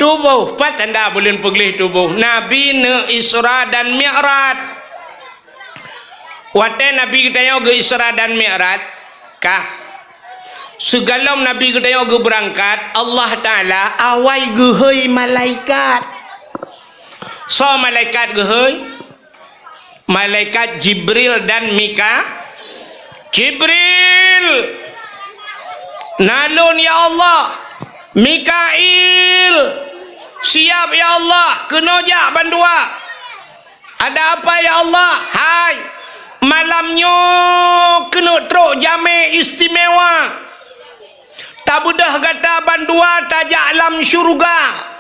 tuboh. Pat tanda buleuen peugleh tuboh? Nabi neu-Isra dan Mi'raj. Watée Nabi geutanyoe geu-Isra dan Mi'raj, ka. Sigohlom Nabi geutanyoe geubeurangkat, Allah Taala awai geuhôi malaikat. Soe malaikat geuhôi? Malaikat Jibril dan Mika-, Jibril! Na lôn, ya Allah. Mikail! Siap, ya Allah. Keunoe jak bandua. Ada apa, ya Allah? Hai, malam nyoe keuneuk trok jamé istimewa. Tabeudôh gata bandua tajak lam syeuruga.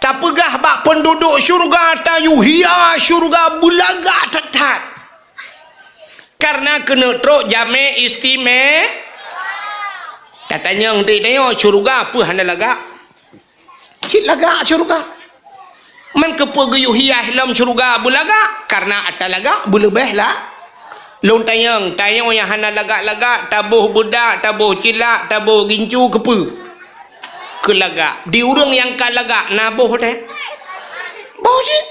Tapeugah bak peunduduek syeuruga, tayue hias syeuruga beulagak that-that. Kareuna keuneuk trok jamé istime-, tatanyong teuh, syeuruga peue hana lagak? Cit lagak syeuruga. Man keupeue geuyue hias lom syeuruga beulagak? Kareuna ata lagak beuleubeh la-, lôn tanyong, tanyoe nyang hana lagak-lagak, taboh beudak, taboh cilak, taboh gincu, keupeue? Keu lagak. Di ureuëng nyang ka lagak na boh teuh? Boh cit.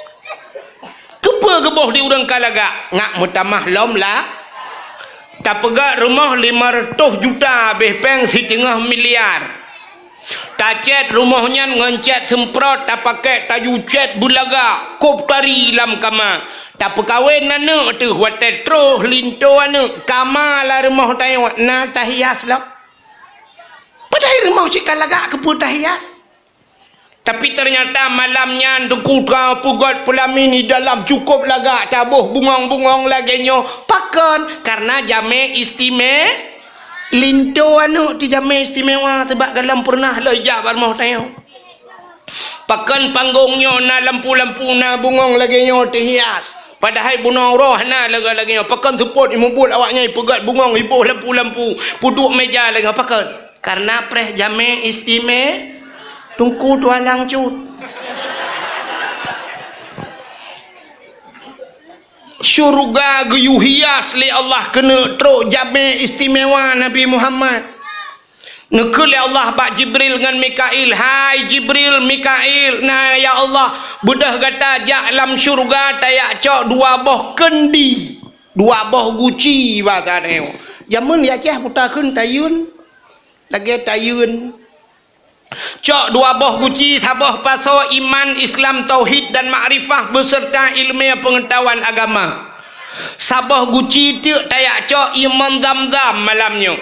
Keupeue geuboh di ureuëng ka lagak? Ngat meutamah lom la-, tapeugah rumoh lima reutôh juta, abéh péng siteungoh miliar. Tacét rumoh nyan ngon cét seumprot, tapakék tayue cét beulagak, kôb tari lam kama. Tapeukawen aneuëk teuh, watée troh linto aneuëk, kama lam rumoh tanyoe na tahias lom. Padahai rumoh cit ka lagak, keupeue tahias? Tapi ternyata malam nyan Teungku ka peugét peulamin di dalam, cukup lagak, taboh bungong-bungong lagée nyoe. Pakon? Kareuna jamé istime-, linto aneuëk teuh jamé istimewa, sabab gohlom peureunah lôn jak bak rumoh tanyoe. Pakon panggong nyoe na lampu-lampu, na bungong lagée nyoe teuhias. Padahai bunoe roh hana lagée-lagée nyoe. Pakon seupôt imeubeuet awaknyan ipeugét bungong, iboh lampu-lampu, peuduek méja lagée nyoe? Pakon? Kareuna preh jamé istime-, Teungku tuan lang cut. Syeuruga geuyue hias lé Allah keuneuk trok jamé istimewa Nabi Muhammad. Neukheun lé Allah bak Jibril ngon Mikail, "Hai Jibril, Mikail, na ya Allah, beudôh gata jak lam syeuruga tajak cok dua boh keundi, dua boh guci," basa tanyoe. Jameun di Aceh peue takheun tayeuen, lagée tayeuen. Cok dua boh guci, saboh pasoe iman, Islam, tauhid dan makrifah beserta ileumé peungeutahuan agama. Saboh guci teuk tajak cok ié mon Zamzam malam nyoe.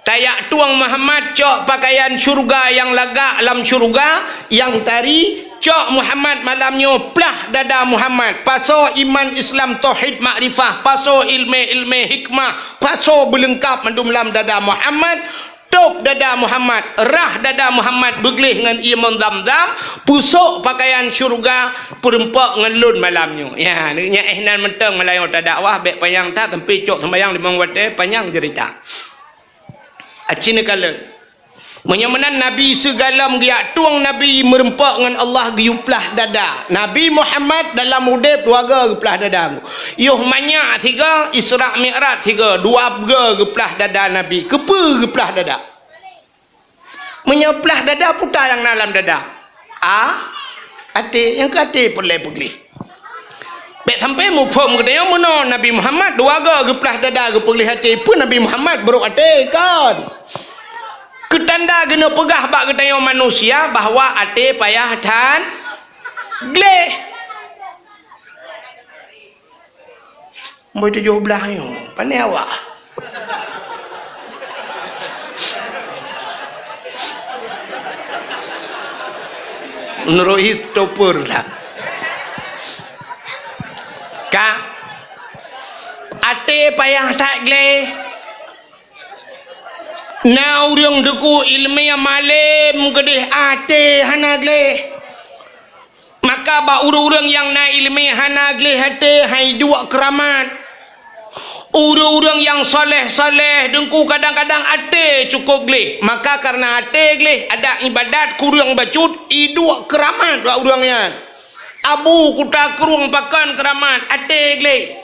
Tajak tueng Muhammad cok pakaian syeuruga nyang lagak lam syeuruga, nyang tari, cok Muhammad malam nyoe plah dada Muhammad. Pasoe iman, Islam, tauhid, makrifah, pasoe ileumé-ileumé hikmah, pasoe beuleungkab mandum lam dada Muhammad. Tôb dada Muhammad, rhah dada Muhammad beugleh ngon ié mon Zamzam, pusok pakaian syeuruga, peureumpok ngon lôn malam nyoe. Ya, nyan éh nan mantong meulayeue tadakwah, bék panyang that, sampoe cok seumayang limong watée, panyang ceurita. Aci neukalon. Meunyoe meunan Nabi sigohlom geujak tueng Nabi meureumpok ngon Allah geuyue plah dada. Nabi Muhammad dalam udeb dua goe geuplah dada. Yoh manyak sigoe, Isra Mi'raj sigoe, dua goe geuplah dada Nabi. Keupeue geuplah dada? Meunyoe plah dada, peue nyang na lam dada? A, até, nyang keu até peureulée peugleh. Bék sampoe muphom geutanyoe meunoe Nabi Muhammad dua goe geuplah dada geupeugleh até. Peue Nabi Muhammad brok até, kon? Keu tanda geuneuk peugah bak geutanyoe manusia bahwa até payah that gleh. Boh tujoh blaih nyoe, pane awak? Meunurot hi stopper lah. Ka, até payah that gleh. Na ureuëng teuku ileumé malém keudeh até hana gleh. Maka bak ureuëng-ureuëng nyang na ileumé hana gleh até, hai duek keuramat. Ureuëng-ureuëng nyang saleh-saleh Teungku kadang-kadang até cukôp gleh. Maka kareuna até gleh, adak iébadat kureueng bacut, iduek keuramat bak ureuëng nyan. Abu Kuta Krueng pakon keuramat, até gleh.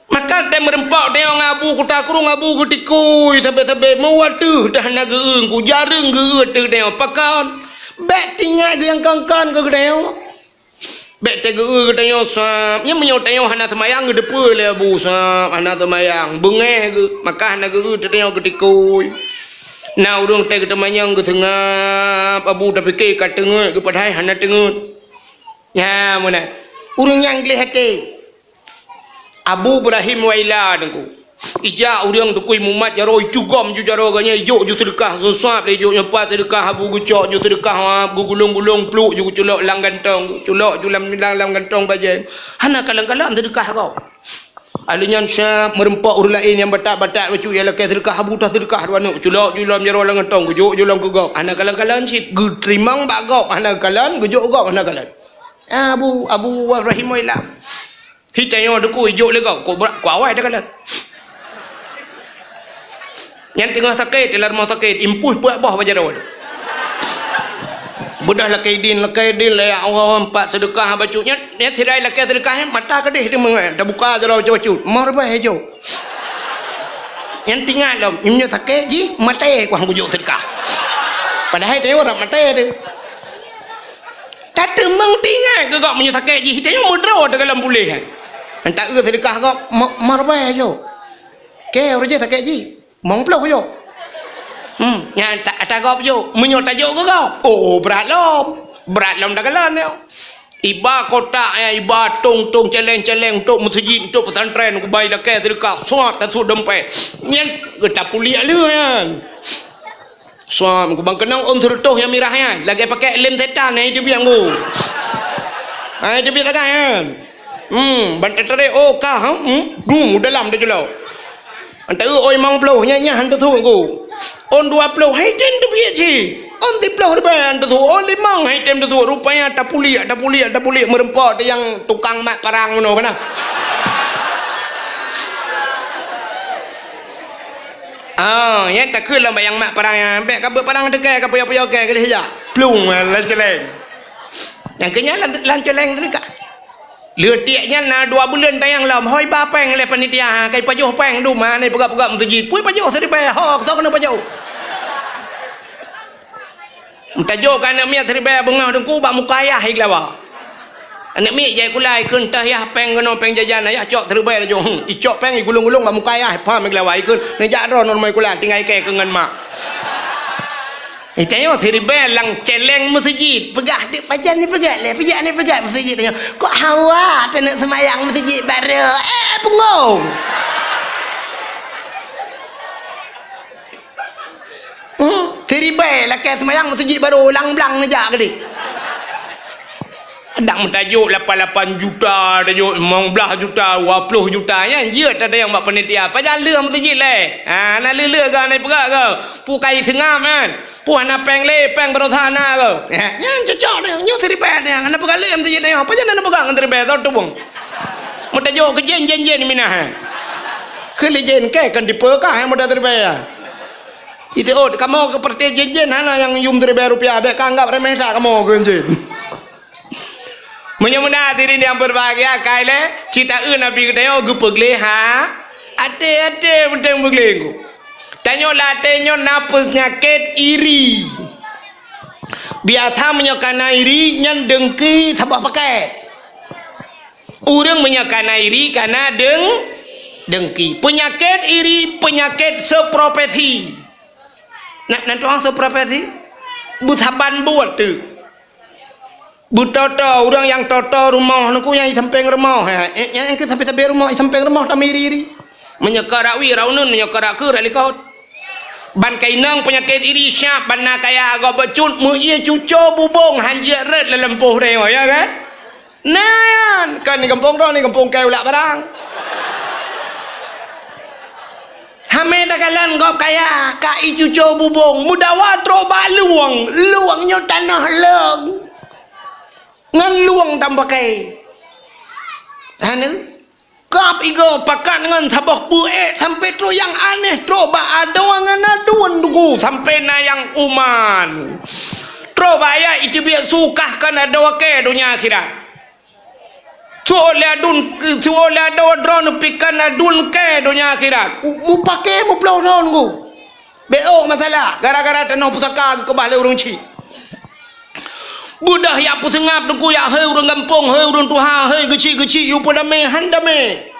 Maka watée meurumpok tanyoe ngon Abu Kuta Krueng, Abu geutikui sabe-sabe, meuwateuh dah hana geu-eu Teungku, jareueng geu-eu ateueh tanyoe. Pakon? Bék teuingat nyang kon-kon keu geutanyoe. Bék teugeue geutanyoe sab. Nyan meunyoe tanyoe hana seumayang geuteupeue lé Abu sab, hana seumayang, beungéh geuh, maka hana geueu teuh tanyoe geutikui. Na ureuëng teuh geuteumanyong geuseungab, Abu tapike ka teungeut geuh padahai hana teungeut. Nyan meunan. Ureuëng nyang gleh até. Abu Ibrahim Waila Teungku. Ijak ureuëng tukui mumat jaroe, icugom ju jaroe geuh nyan, ijok ju seudeukah, geusab lé ijok nyoe pat seudeukah, Abu geucok ju seudeukah, ha, geugulong-gulong pluek ju geuculok lam gantong, culok ju lam, lam, lam gantong bajée. Hana kalon-kalon seudeukah gob. Alheuh nyan sab meurumpok ureuëng laén nyang batat-batat bacut nyang lakée seudeukah, Abu taseudeukah dua neuk, culok ju lom jaroe lam gantong, geujok ju lom keu gob. Hana kalon-kalon cit, geuteurimong bak gob, hana kalon, geujok gob, hana kalon. Abu, Abu Ibrahim Waila. Hi tanyoe Teungku ijok lé gob, kok brat, kok awai takalon. Nyan teungoh sakét, lam rumoh sakét, impus peuet boh bak jaroe. Beudôh lakée idin, lakée idin, lé Allah, empat seudeukah bacut nyan, nyan sidai lakée seudeukah nyan, mata keudeh teuma, tabuka jaroe bacut-bacut, moh reubah ijok. Nyan teuingat lom, nyoe sakét jih, maté kuah geujok seudeukah. Padahai tanyoe rab maté teuh. Tateumeung teuingat keu gob meunyoe sakét jih, tanyoe meudroe teuh goh lom puléh nyan. Enta eu seudeukah gob, ma-, marbai jok. Keu ureuëng jih sakét jih, limong ploh jok. Hmm, nyan ta-, ata gob jok. Meunyoe tajok keu gob, oh, brat lom. Brat lom takalon nyoe. Iba kotak nyan, iba tong-tong, celeng-celeng, untuk meuseujid, untuk pesantren, kubai lakée seudeukah, suat tasut dompet. Nyan, tapuliek lheueh nyan. Suam, kubang keunong ôn seureutôh nyang mirah nyan, lagée pakék lem setan nyang iteubiet ngku. Hai teubiet sagai nyan. Hmm, ban teutarek, oh, ka, hmm, hmm, dum, dalam teuculok. Antara ôn limong ploh, nyan, nyan han teusut ngku. Ôn dua ploh, hai tem teubiet cit. Ôn siploh ribée han teusut, ôn limong hai tem teusut. Rupanya tapuliek, tapuliek, tapuliek meurumpok teuh nyang tukang mat parang meunoe kana. Ah, nyan takheun lom bak nyang mat parang nyan, bék ka beuet parang teukai, ka puyôh-puyôh kée keudeh jak. Plueng, lam celeng. Nyang keu nyan lam, lam celeng teuka. Leutik nyan na dua buleuen tayang lom, hôi ba péng lé panitia, ha, ka ipajoh péng dum, ha, na ipeugah-peugah meuseujid. Pui pajoh siribée, ho, soe keuneuk pajoh. Meutajok keu aneuk miet siribée beungoh Teungku bak muka ayah igeulawa. Aneuk miet jai kula ikheun teuh yah péng keunoe péng jajan ayah cok siribée laju. Hmm, icok péng igulong-gulong bak muka ayah, pham igeulawa ikheun. Neujak droe nurmai kula tinggai kée keu ngon mak. Itanyoe siribée lam celeng meuseujid. Peugah dek pajan ni peugah lé, pijak ni peugah meuseujid tanyoe. Kok hawa taneuk seumayang meuseujid barô. Eh, punggong. Hmm, siribée lakée seumayang meuseujid barô, lang-blang neujak keudeh. Dak meutajok lapan lapan juta, tajok limong blaih juta, dua ploh juta, nyan jeuet tatanyong bak panitia. Pajan lheueh meuseujid lé? Ha, na lheueh-lheueh geuh, na ipeugah geuh. Pu kai seungab nyan. Pu hana péng lé, péng baroesa na geuh. Ya, nyan cocok nyan. Nyoe siribée nyan, hana peugah lé meuseujid nyoe. Pajan hana peugah ngon siribée, soe tubông. Meutajok keu jén, jén, jén minah, ha. Keu lé jén kée kon tipe kah nyang muda siribée, ya. Iteuôt kamoe keu partai jén-jén hana nyang yum siribée rupiah, bék ka anggab remeh that kamoe keu jén. Meunyoe meunan hadirin nyang berbahagia, kai lé cit taeu Nabi geutanyoe geupeugleh, ha? Até-até peunteng peugleh ngku. Tanyoe lam até nyoe na peunyakét iri. Biasa meunyoe kana iri nyan deungki saboh paket. Ureuëng meunyoe kana iri, kana deung-, deungki. Peunyakét iri, peunyakét seupropesi. Na, na tuang seupropesi? Beusaban buet teuk. Beutoto, ureuëng nyang toto rumoh Teungku nyang di sampéng rumoh, ya. Eh, nyang keu sabe-sabe rumoh, di sampéng rumoh tamiri-iri. Meunyoe ka rak wie, rak uneun, meunyoe ka rak keue, rak likot. Ban ka inong peunyakét iri siab, ban na kaya gob bacut, meu-ie cuco bubông, han jeuet rot lam lampôh tanyoe, ya kan? Nyan, kan di gampông droe, di gampông kée ulak barang. Hamé takalon gob kaya, ka ie cuco bubông, meudawa trok bak lueng, lueng nyoe tanoh leueng. Ngon lueng tameupakée. Hana? Ka Ap igoe pakat ngon saboh beuék sampoe trok nyang aneh trok bak adoe ngon aduen Teungku, sampoe na nyang uman. Trok bak ayat iteubiet su kah kon adoe kèe donya akhirat. Su'ôt lé aduen, su'ôt lé adoe droeneuh pih kon aduen kèe donya akhirat. Mu-, mupakè muploh droeneuh Teungku. Bèk ôk masalah, gara-gara tanoh pusaka geukeubah lé ureueng chik. Beudôh jak peuseungab Teungku, jak hôi ureueng gampông, hôi ureueng tuha, hôi geuchik-geuchik, yue peudamé, han damé.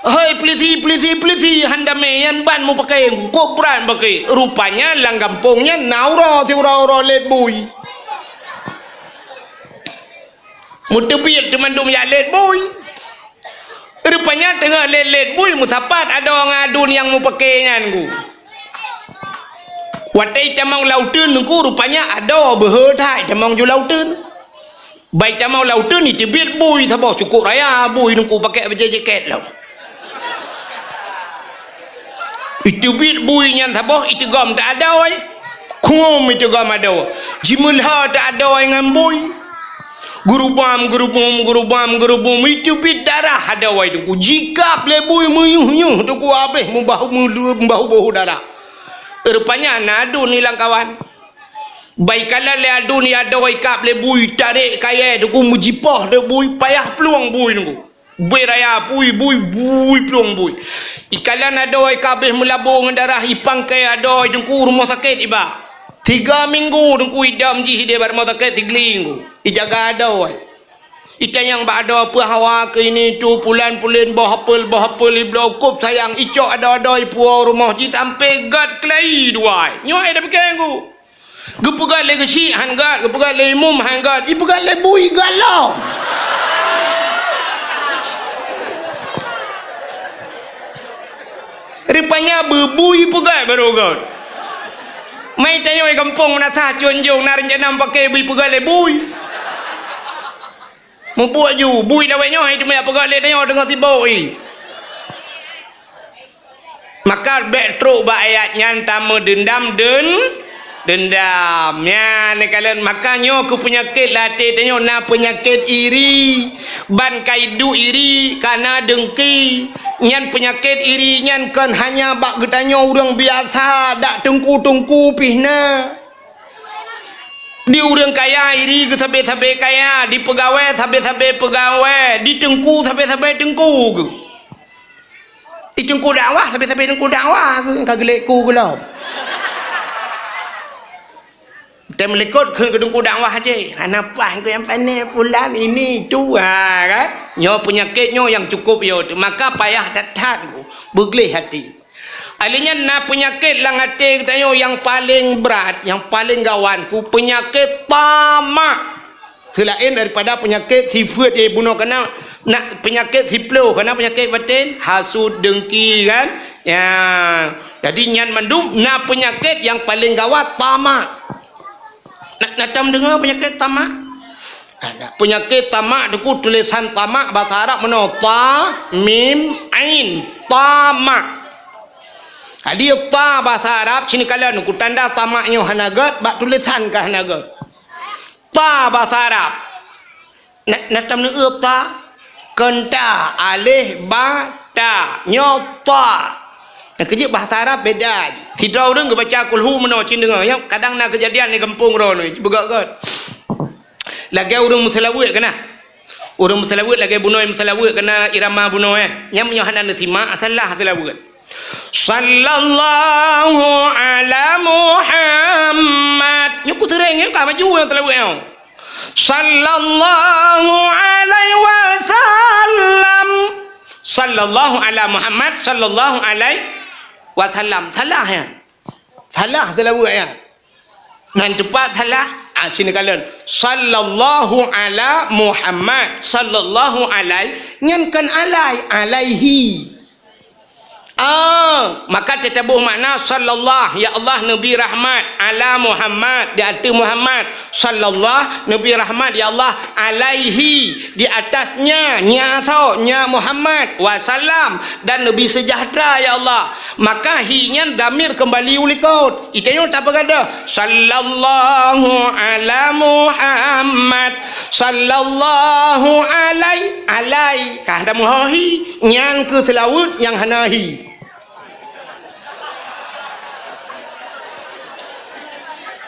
Hôi peulisi, peulisi, peulisi, han damé, nyan ban mupakè, kok brat mupakè. Rupanya lam gampông nyan na uroe siuroe-uroe lét bui. Meuteubiet teumandum jak lét bui. Rupanya teungoh lét-lét bui meusapat adoe ngon aduen nyang mupakè nyan Teungku. Watèe itamong lam uteuen Teungku, rupanya adoe beuhe that itamong ju lam uteuen. Ban itamong lam uteuen iteubiet bui saboh cukôp raya, bui Teungku pakè bajèe jakét lom. Iteubiet bui nyan saboh iteugom teuh adoe. Khueng iteugom adoe. Jimeulhô teuh adoe ngon bui. Geurubam, geurubum, geurubam, geurubum, iteubiet darah adoe Teungku. Jikab lé bui meuyueh-yueh Teungku habéh mubah, mubah boh darah. Rupanya na aduen ilang kawan. Ban ikalon lé aduen adoe ikab lé bui, tarek kayèe Teungku, meujipoh teuh bui, payah plueng bui Teungku. Bui raya bui, bui, bui plueng bui. Ikalon adoe ka abéh meulabô ngon darah, ipangkai adoe Teungku rumoh sakét iba. Tiga minggu Teungku idam jih idéh bak rumoh sakét Sigli Teungku. Ijaga adoe. Itanyong bak adoe peue hawa keuh ini tu pulan-pulen boh apel, boh apel ibloe kôb sayang icok adoe-adoe ipuwoe rumoh jih sampoe gèt keulayi dua. Nyoe ai tapike Teungku. Geupeugah lé geuchik han gèt, geupeugah lé imum han gèt, ipeugah lé bui gèt lom. Rupanya beubui peugah baru gèt. Mai tanyoe gampông meunasah cunjung na rencana mupakè bui peugah lé bui. Mubuet ju, bui lawét nyoe hai teuma peugah lé tanyoe teungoh sibok i. Maka bèk trok bak ayat nyan tameudeundam deun-, deundam. Nyan neukalon, maka nyoe keuh peunyakét lam até tanyoe na peunyakét iri. Ban ka iduek iri, ka na deungki. Nyan peunyakét iri nyan kon hanya bak geutanyoe ureueng biasa, dak teungku-teungku pih na. Di ureueng kaya iri geusabe-sabe kaya, di peugawée sabe-sabe peugawée, di teungku sabe-sabe teungku geuh. Di teungku dakwah sabe-sabe teungku dakwah geuh, ka geulék ku gohlom. Tém likot kheun keu teungku dakwah aja, hana paih keu nyang pané pulan ini itu, ha kan? Nyoe peunyakét nyoe nyang cukôp yo, maka payah that-that beugleh até. Alèh nyan na peunyakét lam até geutanyoe nyang paleng brat, nyang paleng gawat, ku peunyakét tamak. Seulaén daripada peunyakét sifeuet, eh, bunoe kana, na peunyakét siploh, kana peunyakét batén, hasut, deungki, kan? Ya. Jadi nyan mandum na peunyakét nyang paleng gawat tamak. Na, na tom deungoe peunyakét tamak? Ada. Peunyakét tamak teungku, tulésan tamak basa Arab meunoe, ta, mim, ain. Tamak. Jadi ta basa Arab, sini kalon ku tanda tamak nyoe hana gèt, bak tulésan ka hana gèt. Ta basa Arab. Na, na tom neueu ta? Kon ta, alif, ba, ta. Nyoe ta. Nyang keujeuet bahasa Arab beda. Sidroe ureueng geubaca kulhu meunoe cit deungoe, ya, kadang na keujadian di gampông droeneuh, beugèt-gèt. Lagèe ureueng meuseulaweuet kana. Ureueng meuseulaweuet lagèe bunoe meuseulaweuet kana irama bunoe, eh. Nyang meunyoe hana neusimak, salah seulaweuet. Sallallahu ala Muhammad. Nyoe ku seuréng nyoe ka maju nyang seulaweuet nyoe. Sallallahu alaihi wasallam. Sallallahu ala Muhammad, sallallahu alaihi wasallam. Salah ya. Salah seulaweuet ya. Nan teupat salah, ah, sini kalon. Sallallahu ala Muhammad, sallallahu alaihi, nyan kon alai, alaihi. Ah, Maka teutabôh makna sallallahu, ya Allah neubri rahmat, ala Muhammad, di ateueh Muhammad, sallallahu, neubri rahmat, ya Allah, alaihi, di atasnya, nya tho, nya Muhammad, wasallam, dan neubri seujahteura, ya Allah. Maka hi nyan dhamir keumbali u likot. Itanyoe tapeugadôh, sallallahu ala Muhammad, sallallahu alai, alai, ka hana meuho hi, nyan keuh seulaweuet nyang hana hi.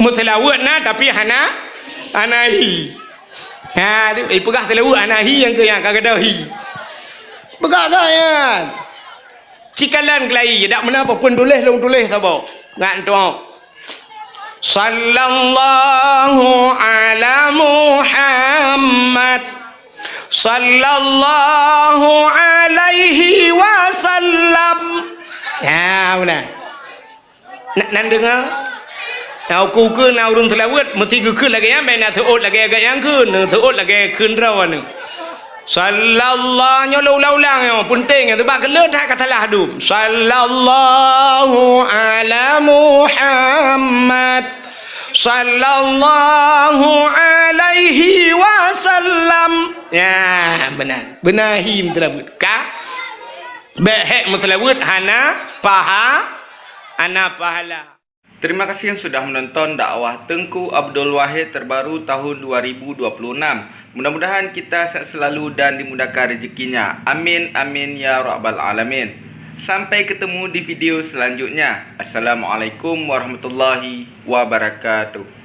Meuseulaweuet na, tapi hana, hana hi. Ha, ipeugah seulaweuet hana hi nyang keu nyang ka gadôh hi. Peugah-gah nyan. Cikalon keulai, dak meunan peue pun tuléh, lôn tuléh saboh. Ngat tu'oh. Sallallahu ala Muhammad. Sallallahu alaihi wasallam. Ya, beuna. Na, nan deungoe? Na ukeue-ukeue na ureuëng seulaweuet, meusti geukheun lagée nyan, bèk na seuôt lagée gata nyang kheun, seuôt lagée kheun droe nyoe. Sallallahu, nyoe lôn ulang-ulang nyoe, peunteng nyoe, sabab keu lôn that ka salah dum. Sallallahu ala Muhammad. Sallallahu alaihi wasallam. Ya, beuna. Beuna hi meuseulaweuet. Ka? Bèk hék meuseulaweuet hana paha, hana pahala. Terima kasih yang sudah menonton dakwah Teungku Abdul Wahid terbaru tahun dua ribu dua puluh enam. Mudah-mudahan kita sehat selalu dan dimudahkan rezekinya. Amin, amin, ya rabbal alamin. Sampai ketemu di video selanjutnya. Assalamualaikum warahmatullahi wabarakatuh.